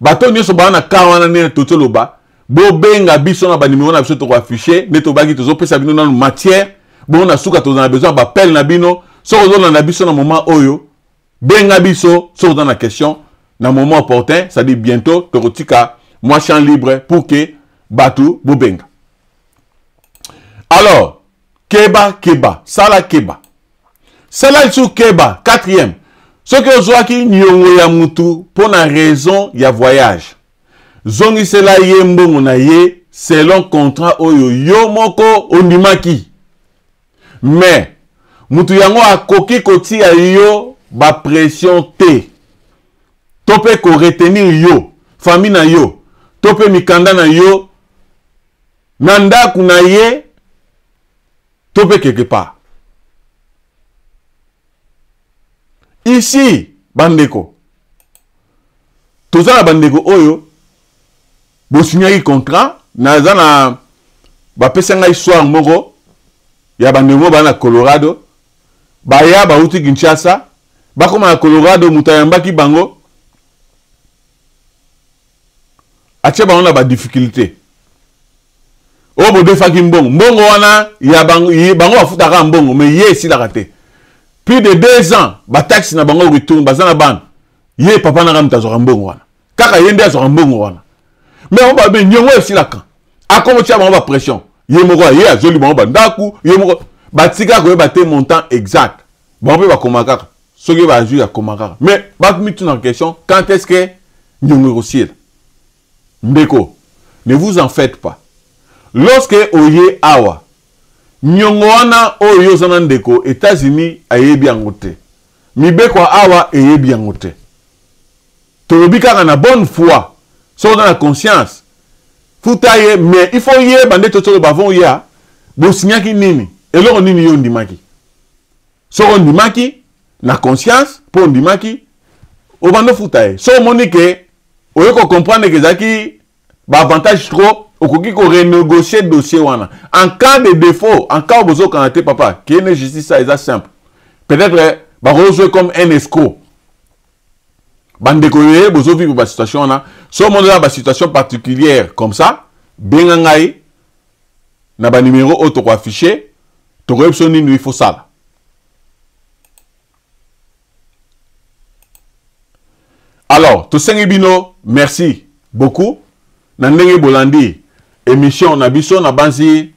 Bato nyonso baa na ka wana, ndenge totoloba, bobenga biso na banimero na biso tokoaffiche. Nde tobaki, tozopesa bino nanu matière, bongo na suka toza na besoin ya bapele na bino. Soki ozolanda biso na moment oyo, benga biso soki oza na question na moment opportun, c'est-à-dire bientôt tokotika mwa champ libre pour que bato bobenga. Alors keba, keba, sala keba, sala lisusu keba. Quatrième, soki ozwaki niongo ya mutu mpo na raison ya voyage, zongisela ye mbongo na ye selon contrat oyo yo moko ondimaki. Mais mutu yango akoki kotia yo bapression te to mpe koretenir yo, famille na yo to mpe mikanda na yo na ndako na ye to mpe quelque part. Ici, bandeko, toza na bandeko oyo bosignaki contrat. Naza na bapesa ngai soir moko ya bandeko moko baa na Colorado, baya bauti Kinshasa, bakóma na Colorado. Moto ayambaki bango atia bango na badifficulté oyo bodefaki mbongo. Mbongo wana ya bango, bango bafutaka mbongo, mais ye esilaka te. Plus de 2 ans, bataxe na bango retourne. Baza na bana, ye papa nanga moto azwaka mbongo wana, kaka ye nde azwaka mbongo wana. Mais bango babe niongo esilaka, akoma tia bango bapression. Ye moko ye azoli bango bandako, ye moko batika koyeba te montant exact. Bango mpe bakoma kaka, soki bazwi akoma kaka. Mais bamituna question: quand est ce que niongo ekosila? Ndeko, ne vous en faites pas. Lorsque oye awa, niongo wana oyo yo oza na ndeko, États-Unis ayebi yango te, mibeko awa eyebi yango te. Tolobi kaka na bonne foi, soki oza na conscience, futa ye. Mais il faut yeba nde totoloba avant oya, bosignaki nini, eloko nini yo ondimaki. Soki ondimaki na conscience mpo ondimaki, obanda ofuta ye. Soki omoni ke oye kocomprendre ke ezalaki baavantage trop, Okoki ko renégocier dossier wana. En cas de défaut, en cas bozokana te papa, kende justice ça eza simple. Peut-être bakozwe comme un escroc. Bandeko ye bozo vivre ba situation wana, so omoni ba situation particulière comme ça, benga ngai na ba numéro oyo toko afficher, tokoyebi biso nini il faut sala. Alors, tosengi bino merci beaucoup na ndenge bolandi émission na biso na banzi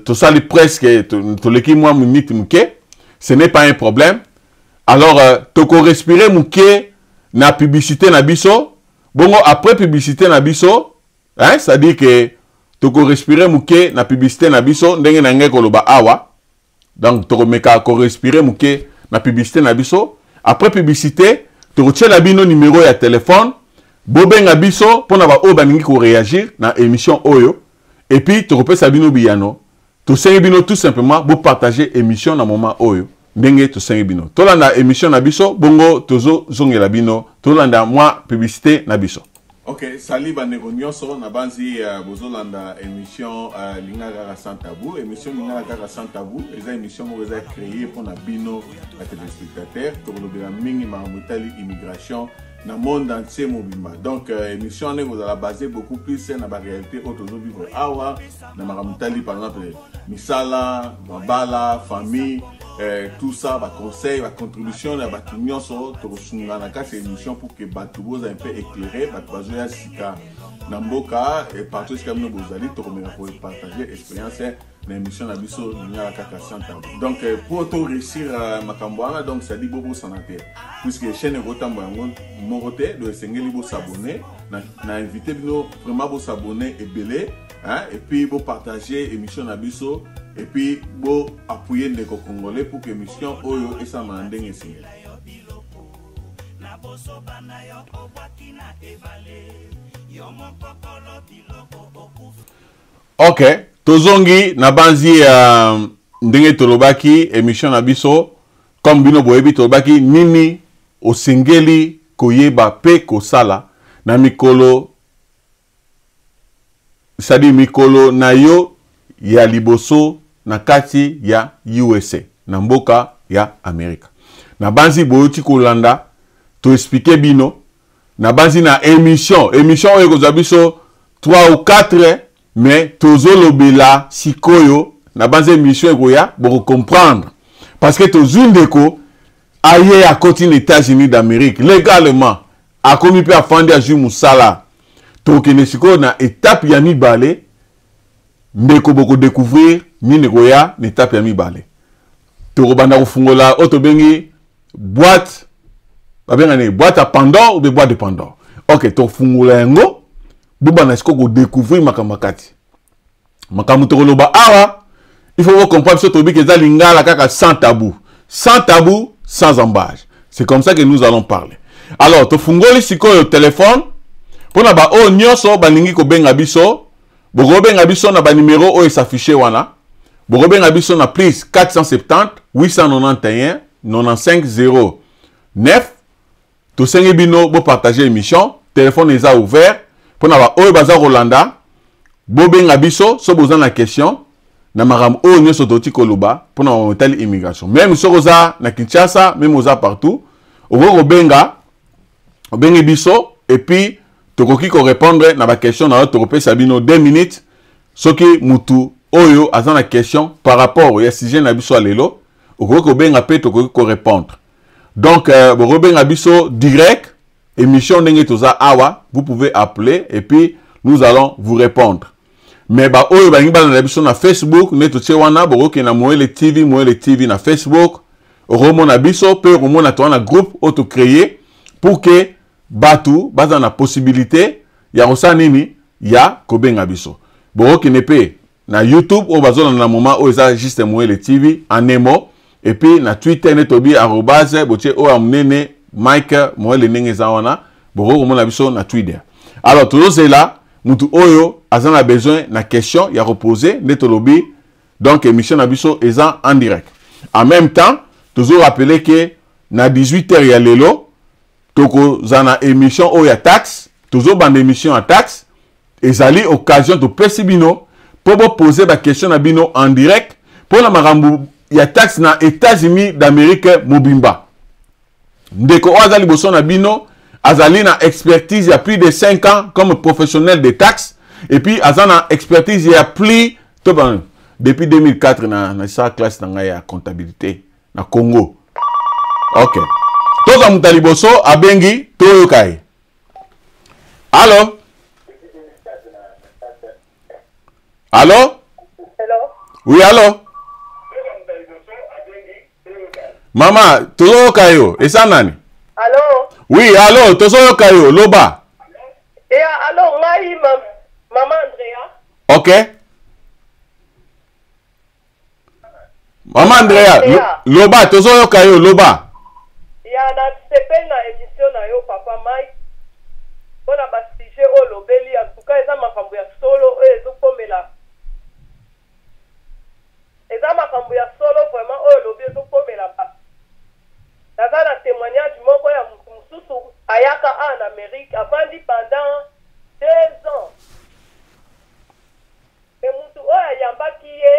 tosali presque toleki mwa minute moke, ce n'est pas un problème. Alors toko respirer moke na publicité na biso, bongo après publicité na biso, hein, c'est-à-dire que toko respirer moke na publicité na biso ndenge na ngai koloba awa. Donc tokomeka ko respirer moke na publicité na biso. Après publicité, tokotiela bino numéro ya téléphone, bobenga biso mpona ba oyo balingi ko réagir na émission oyo, et puis tokopesa bino biyano. Tosengi bino tout simplement bo partager émission na moment oyo ndenge tosengi bino. Tolanda émission na biso, bongo tozozongela bino, tolanda mwa publicité na biso. Ok, salut bandeko nyonso na banzi bozolanda émission Lingala kaka sans tabou. Émission Lingala kaka sans tabou eza émission moko eza créée mpona bino ba téléspectateurs. Tokolobela mingi makambo etali immigration na monde entier mobimba. Donc émission wana ekozala basée beaucoup plus na ba réalité oyo tozovivre awa na makambo etali par exemple misala, mabala, famille, tout ça, ba conseil, ba contribution ya bato nyonso tokosunga na kati ya émission pour que bato bozala un peu éclairé, bato bazoya sika na mboka et partout esika bino bozali, tokomeka kopartager expérience na émission na biso Lingala kaka sans tabou. Donc pour to réussir makambo wana, donc ça dit bobosana te, puisque chaîne ekotambola yango moko te, donc esengeli bosabonner na invité bino vraiment bosabonner ebele, hein, et puis bo partager émission na biso, et puis bo appuyer ndeko congolais pour que émission oyo esalama na ndenge esengeli. Ok, tozongi na banzi ya ndenge tolobaki émission na biso, comme bino boyebi tolobaki nini osengeli koyeba pe kosala na mikolo, c'est-à-dire mikolo na yo ya liboso na kati ya USA, na mboka ya Amerika. Na banzi boyoti kolanda, to expliquer bino na banzi na émission oyo ekozwa biso 3 ou 4, mais tozolobela sikoyo na banzi émission ekoya boko comprendre, parce que tozwi ndeko aye akoti na États-Unis d'Amérique légalement, akomi pe afandi azwi mosala. Tokende sikoyo na étape ya mibale, ndeko boko découvrir nini ekoya na étape ya mibale. Tokobanda kofungola oyo tobengi boîte, babenga nini, boîte à Pandore ou bien boîte de Pandore. Ok, tofungola yango, bobanda sikoyo kodécouvrir makambo ya kati. Makambo tokoloba awa, il faut comprendre biso toyebi ke eza lingala kaka sans tabou. Sans tabou, sans embâche. C'est comme ça que nous allons parler. Alors, tofungoli sikoyo téléphone mpona ba oyo nyonso balingi kobenga biso, bokobenga biso na ba numéro oyo s'affiche wana. Bokobenga biso na plus 470 891 95 0 9. Tosengi bino bo partager émission, téléphone eza ouvert mpona ba oyo baza kolanda, bobenga biso so boza na question na makambo oyo nyonso toti koloba mpona makambo etali immigration. Même soki oza na Kinshasa, même oza partout, okoki kobenga, obengi biso et puis tokoki korépondre na ba question na yo. Tokopesa bino 2 minutes soki mutu oyo aza na question par rapport ya sujet na biso ya lelo, okoki kobenga mpe tokoki korépondre. Donc bokobenga biso direct émission ndenge toza awa, vous pouvez appeler et puis nous allons vous répondre. Mais ba oyo balingi balanda biso na Facebook nde totie wana, bokoki na Moele TV, Moele TV na Facebook, okomona biso pe okomona toza na groupe oyo to créer pour que batu baza na possibilité ya kosala nini, ya kobenga biso. Bokokende pe na YouTube oyo bazolanda na moment oyo eza juste Moele TV en un mot, et puis na Twitter nde tobi arobase botie oyo ya monene Mike Moele ndenge eza wana, bokoki komona biso na Twitter. Alors tozozela mutu oyo aza na besoin na question ya reposer nde tolobi. Donc émission na biso eza en direct. En même temps tozo rappeler que na 18 heures ya lelo tokozala na émission oyo ya taxe, tozobanda émission ya taxe. Ezali occasion topesi bino mpo bopose baquestion na bino en direct mpo na makambo ya taxe na États-Unis d'Amérique mobimba. Ndeko oyo aza liboso na bino azali na expertise ya plus de 5 ans comme professionnel de taxe et puis aza na expertise ya plus to ba depuis 2004 na na sa classe na ngai ya comptabilité na Congo. Ok. Toza moto ya liboso abengi toyoka ye. Allo? Allo? Hello? Oui, allo? Mama, tozoyoka yo. Eza nani? Allo? Oui, allo, tozoyoka yo. Loba. Yeah, allo, ngai ma, mama Andrea. Ok. Mama Andrea, loba, tozoyoka yo, loba. Ya na sepeli na emission na yo papa Mike pona ba sujet oyo olobeli en tout cas eza makambo ya solo oyo ezokomela eza makambo ya solo vraiment oyo olobi ezokomela ba naza na témoignage moko ya mutu mosusu ayaka awa na Amerique avandi pendant 2 ans mais mutu oyo ayambaki ye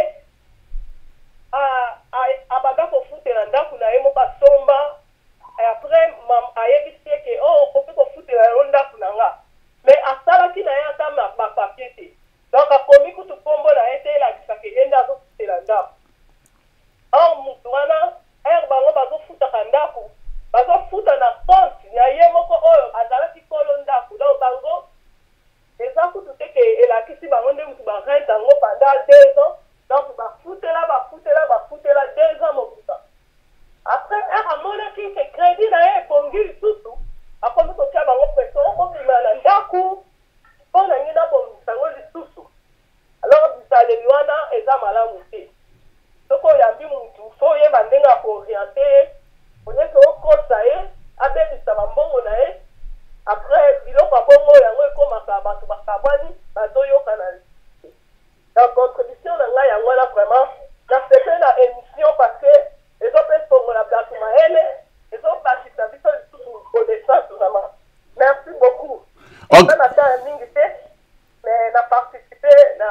abanda kofutela ndako na ye moko asomba. Après ayebisi ye ke oh, okoki kofutela yo ndako na nga, mais asalaki na ye ata bapapier te. Donc akomi kutu nkombo na ye te elakisaka ye nde azofutela ndako. Or mutu wana, heure bango bazofutaka ndako, bazofuta na compte na ye moko oyo azalaki kolo ndako. Donc bango eza kutu te ke elakisi bango nde mutu ba rente yango pendant 2 ans. Donc bafutela, bafutela, bafutela 2 ans mobimba. Après, heure amonaki ke crédit na ye ebongi lisusu, akomi kotia bango pression: obima na ndako mpo na ngai nabongisa yango lisusu. Alors bizaleli wana eza malamu te. Soki oyambi mutu, faut oyeba ndenge ya koorienter ye, oyeke okosa ye, abebisa bambongo na ye. Après biloko ya bongo yango ekomaka bato bakabwani, bazoyokana te. Donc contribution na ngai yango wana. Vraiment nasepeli na émission parce que ezopefongola bato mayele, ezobakisa biso lisusu connaissance. Vraiment merci beaucoup. Eza na temps mingi te, mais na participe na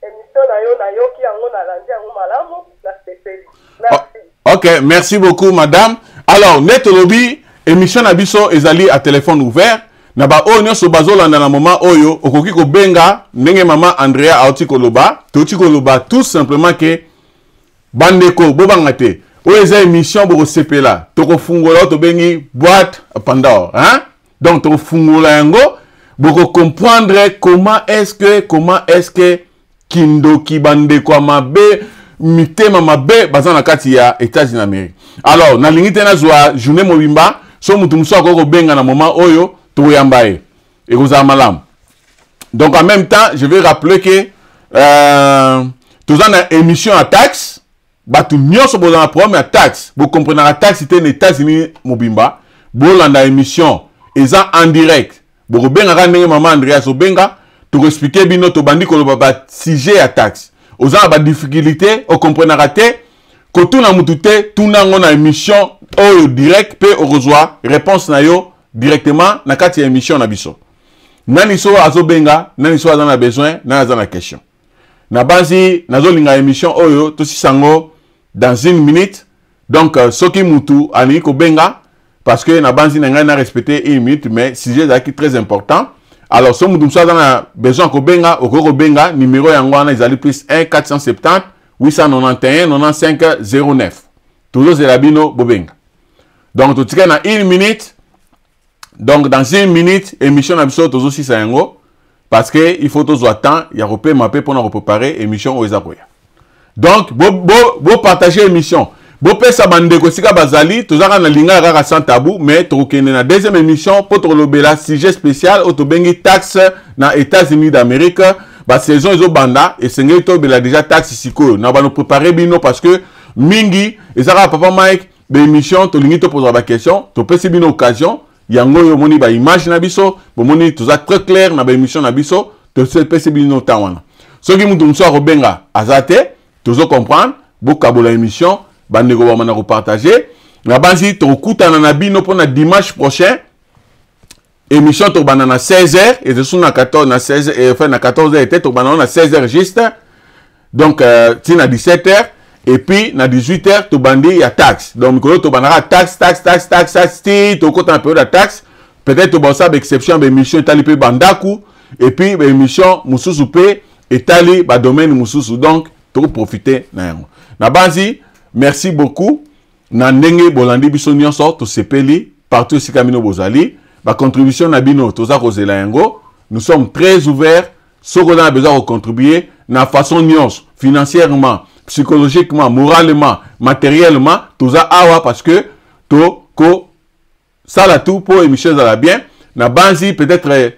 émission na yo, nayoki yango, nalandi yango malamu, nasepeli. Merci. Ok, merci beaucoup madame. Alors nde tolobi, émission na biso ezali à téléphone ouvert. Na baoyo nyonso bazolanda na moment oyo, okoki kobenga ndenge mama Andrea auti koloba. Touti koloba tout simplement ke bandeko bobanga te, oyo eza émission bokosepela. Tokofungola oyo tobengi boîte Pandore, hein? Donc tokofungola yango, bokocomprendre comment est-ce que kindoki, bandeko ya mabe, mitema mabe baza na kati ya États-Unis d'Amérique. Alors nalingi te nazwa journée mobimba. So motu mosusu akoki kobenga na moment oyo, tokoyamba ye, ekozala malamu. Donc en même temps, je vais rappeler que toza na émission ya taxe. Bato nyonso bozala na problème ya taxe, bokomprenaka taxe te na États-Unis mobimba, bolanda émission, eza en direct. Bokobengaka ndenge mama Andreas obenga, tokoexpliquer bino. Tobandi koloba basujet ya taxe. Oza na badifficulté, okomprenaka te, kotuna mutu te, tuna yango na émission oyo direct mpe okozwa réponse na yo directement na kati ya émission na biso. Nani so azobenga? Nani so aza na besoin? Nani aza na question? Na banzi nazolinga émission oyo tosisa yango dans une minute. Donc soki mutu alingi kobenga, parce que na banzi na ngai na respecter une minute, mais sujet ezalaki très important. Alors so mutu mosusu aza na besoin ya kobenga, okoki kobenga. Numéro yango wana ezali plus 1 470 891 95 09. Tozozela bino bobenga. Donc totikali na une minute. Donc dans une minute émission na biso tozosisa yango, parce que il faut tozwa temps ya kopema mpe mpona kopréparer émission oyo eza koya. Donc bopartage bo, bo émission, bopesa bandeko esika bazali. Toza kaka na lingala kaka sans tabou, mais tokokende na deuxième émission mpo tokolobela sujet spécial oyo tobengi taxe na États-Unis d'Amérique. Basaison ezobanda, esengeli tobela déjà taxe sikoyo na bano préparer bino, parce que mingi eza kaka papa Mike baémission, tolingi topozaka baquestion. Topesi bino occasion yango oyo. Omoni baimage na biso, bomoni toza très clair na baémission na biso. Topesi bino temps wana. Soki mutu mosusu akobenga aza te, tozo comprendre. Bokabola émission, bandeko bamana kopartage. Na banzi tokokutana na bino mpona dimanche prochain. Émission tobanda na 16h ezosu na 14 na 16 eh, enfin na 14h te, tobanda na 16h juste, donc ti na 17h, et puis na 18h tobandi ya taxe. Donc mikolo tobandaka taxe, taxe, taxe, taxe, taxe, ti tokota na période ya taxe. Peut-être tobosala baexception ya baémission etali mpe bandako, et puis baémission mosusu mpe etali badomaine mosusu. Donc tokoprofite na yango. Na banzi, merci beaucoup na ndenge bolandi biso nyonso. Tosepeli partout esika bino bozali. Bacontribution na bino toza kozela yango. Nous sommes très ouverts. Soki oza na besoin kocontribuer na façon nyonso, financièrement, psychologiquement, moralement, matériellement, toza awa, parce que tokosala tout mpo émission ezala bien. Na banzi peut-être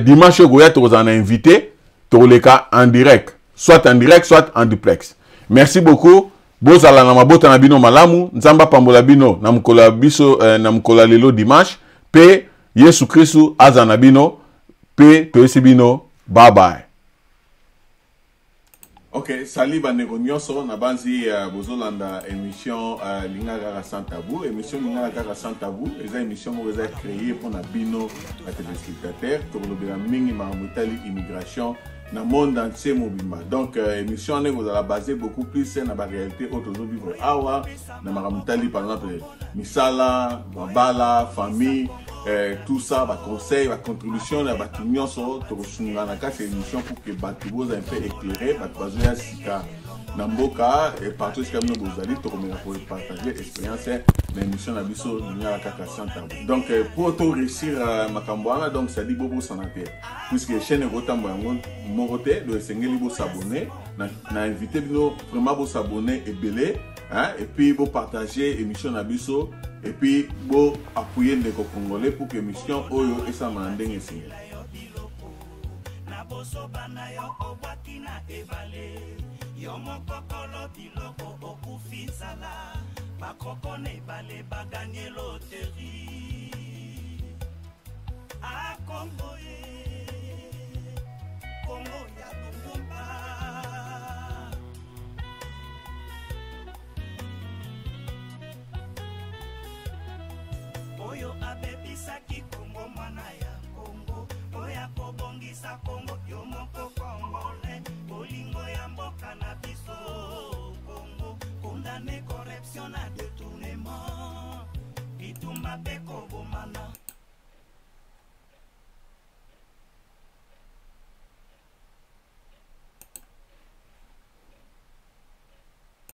dimanche oyo koya, tokozala na invité, tokoleka en direct, soit en direct, soit en duplex. Merci beaucoup. Bozala na mabota na bino malamu. Nzambe apambola bino na mokolo ya biso na mokolo ya lelo dimanche, mpe Yesu Kristu aza na bino. Mpe toyesi bino bye bye. Ok, salut bandeko nyonso. Na banzi bozolanda émission Lingala Kaka Sans Tabou. Émission Lingala Kaka Sans Tabou eza émission moko eza créé mpona bino batéléspectateur. Tokolobela mingi makambo etali immigration na monde entier mobimba. Donc émission wana ekozala basé beaucoup plus na baréalité oyo tozovivre awa, na makambo etali par exemple misala, mabala, famille, tout ça, baconseil, bacontribution ya bato nyonso. Tokosunga na kati ya émission pour que bato bozala mpe éclairé, bato bazoya sika na mboka et partout esika bino bozali. Tokomeka kopartage expérience na émission na biso Lingala Kaka Sans Tabou. Donc po to réussir makambo wana, donc c'est-à-dire bobosana te, puisque chaîne ekotambola yango moko te, donc esengeli bosabonner. Na invité bino vraiment bosabonner ebele, hein, et puis bopartager émission na biso, et puis boappuyer ndeko congolais pour que émission oyo esalama na ndenge esengeli. Na bosoba na yo obwaki na ebale, yo moko kolo biloko okufi nzala, bakoko na ebale baganye loterie. Akongo ye, Kongo ya Lumumba. Oyo abebisaki Kongo, mwana ya Kongo oyo akobongisa Kongo, yo moko congolais. Bolingo ya mboka na biso Kongo, condamne corruption na détournement.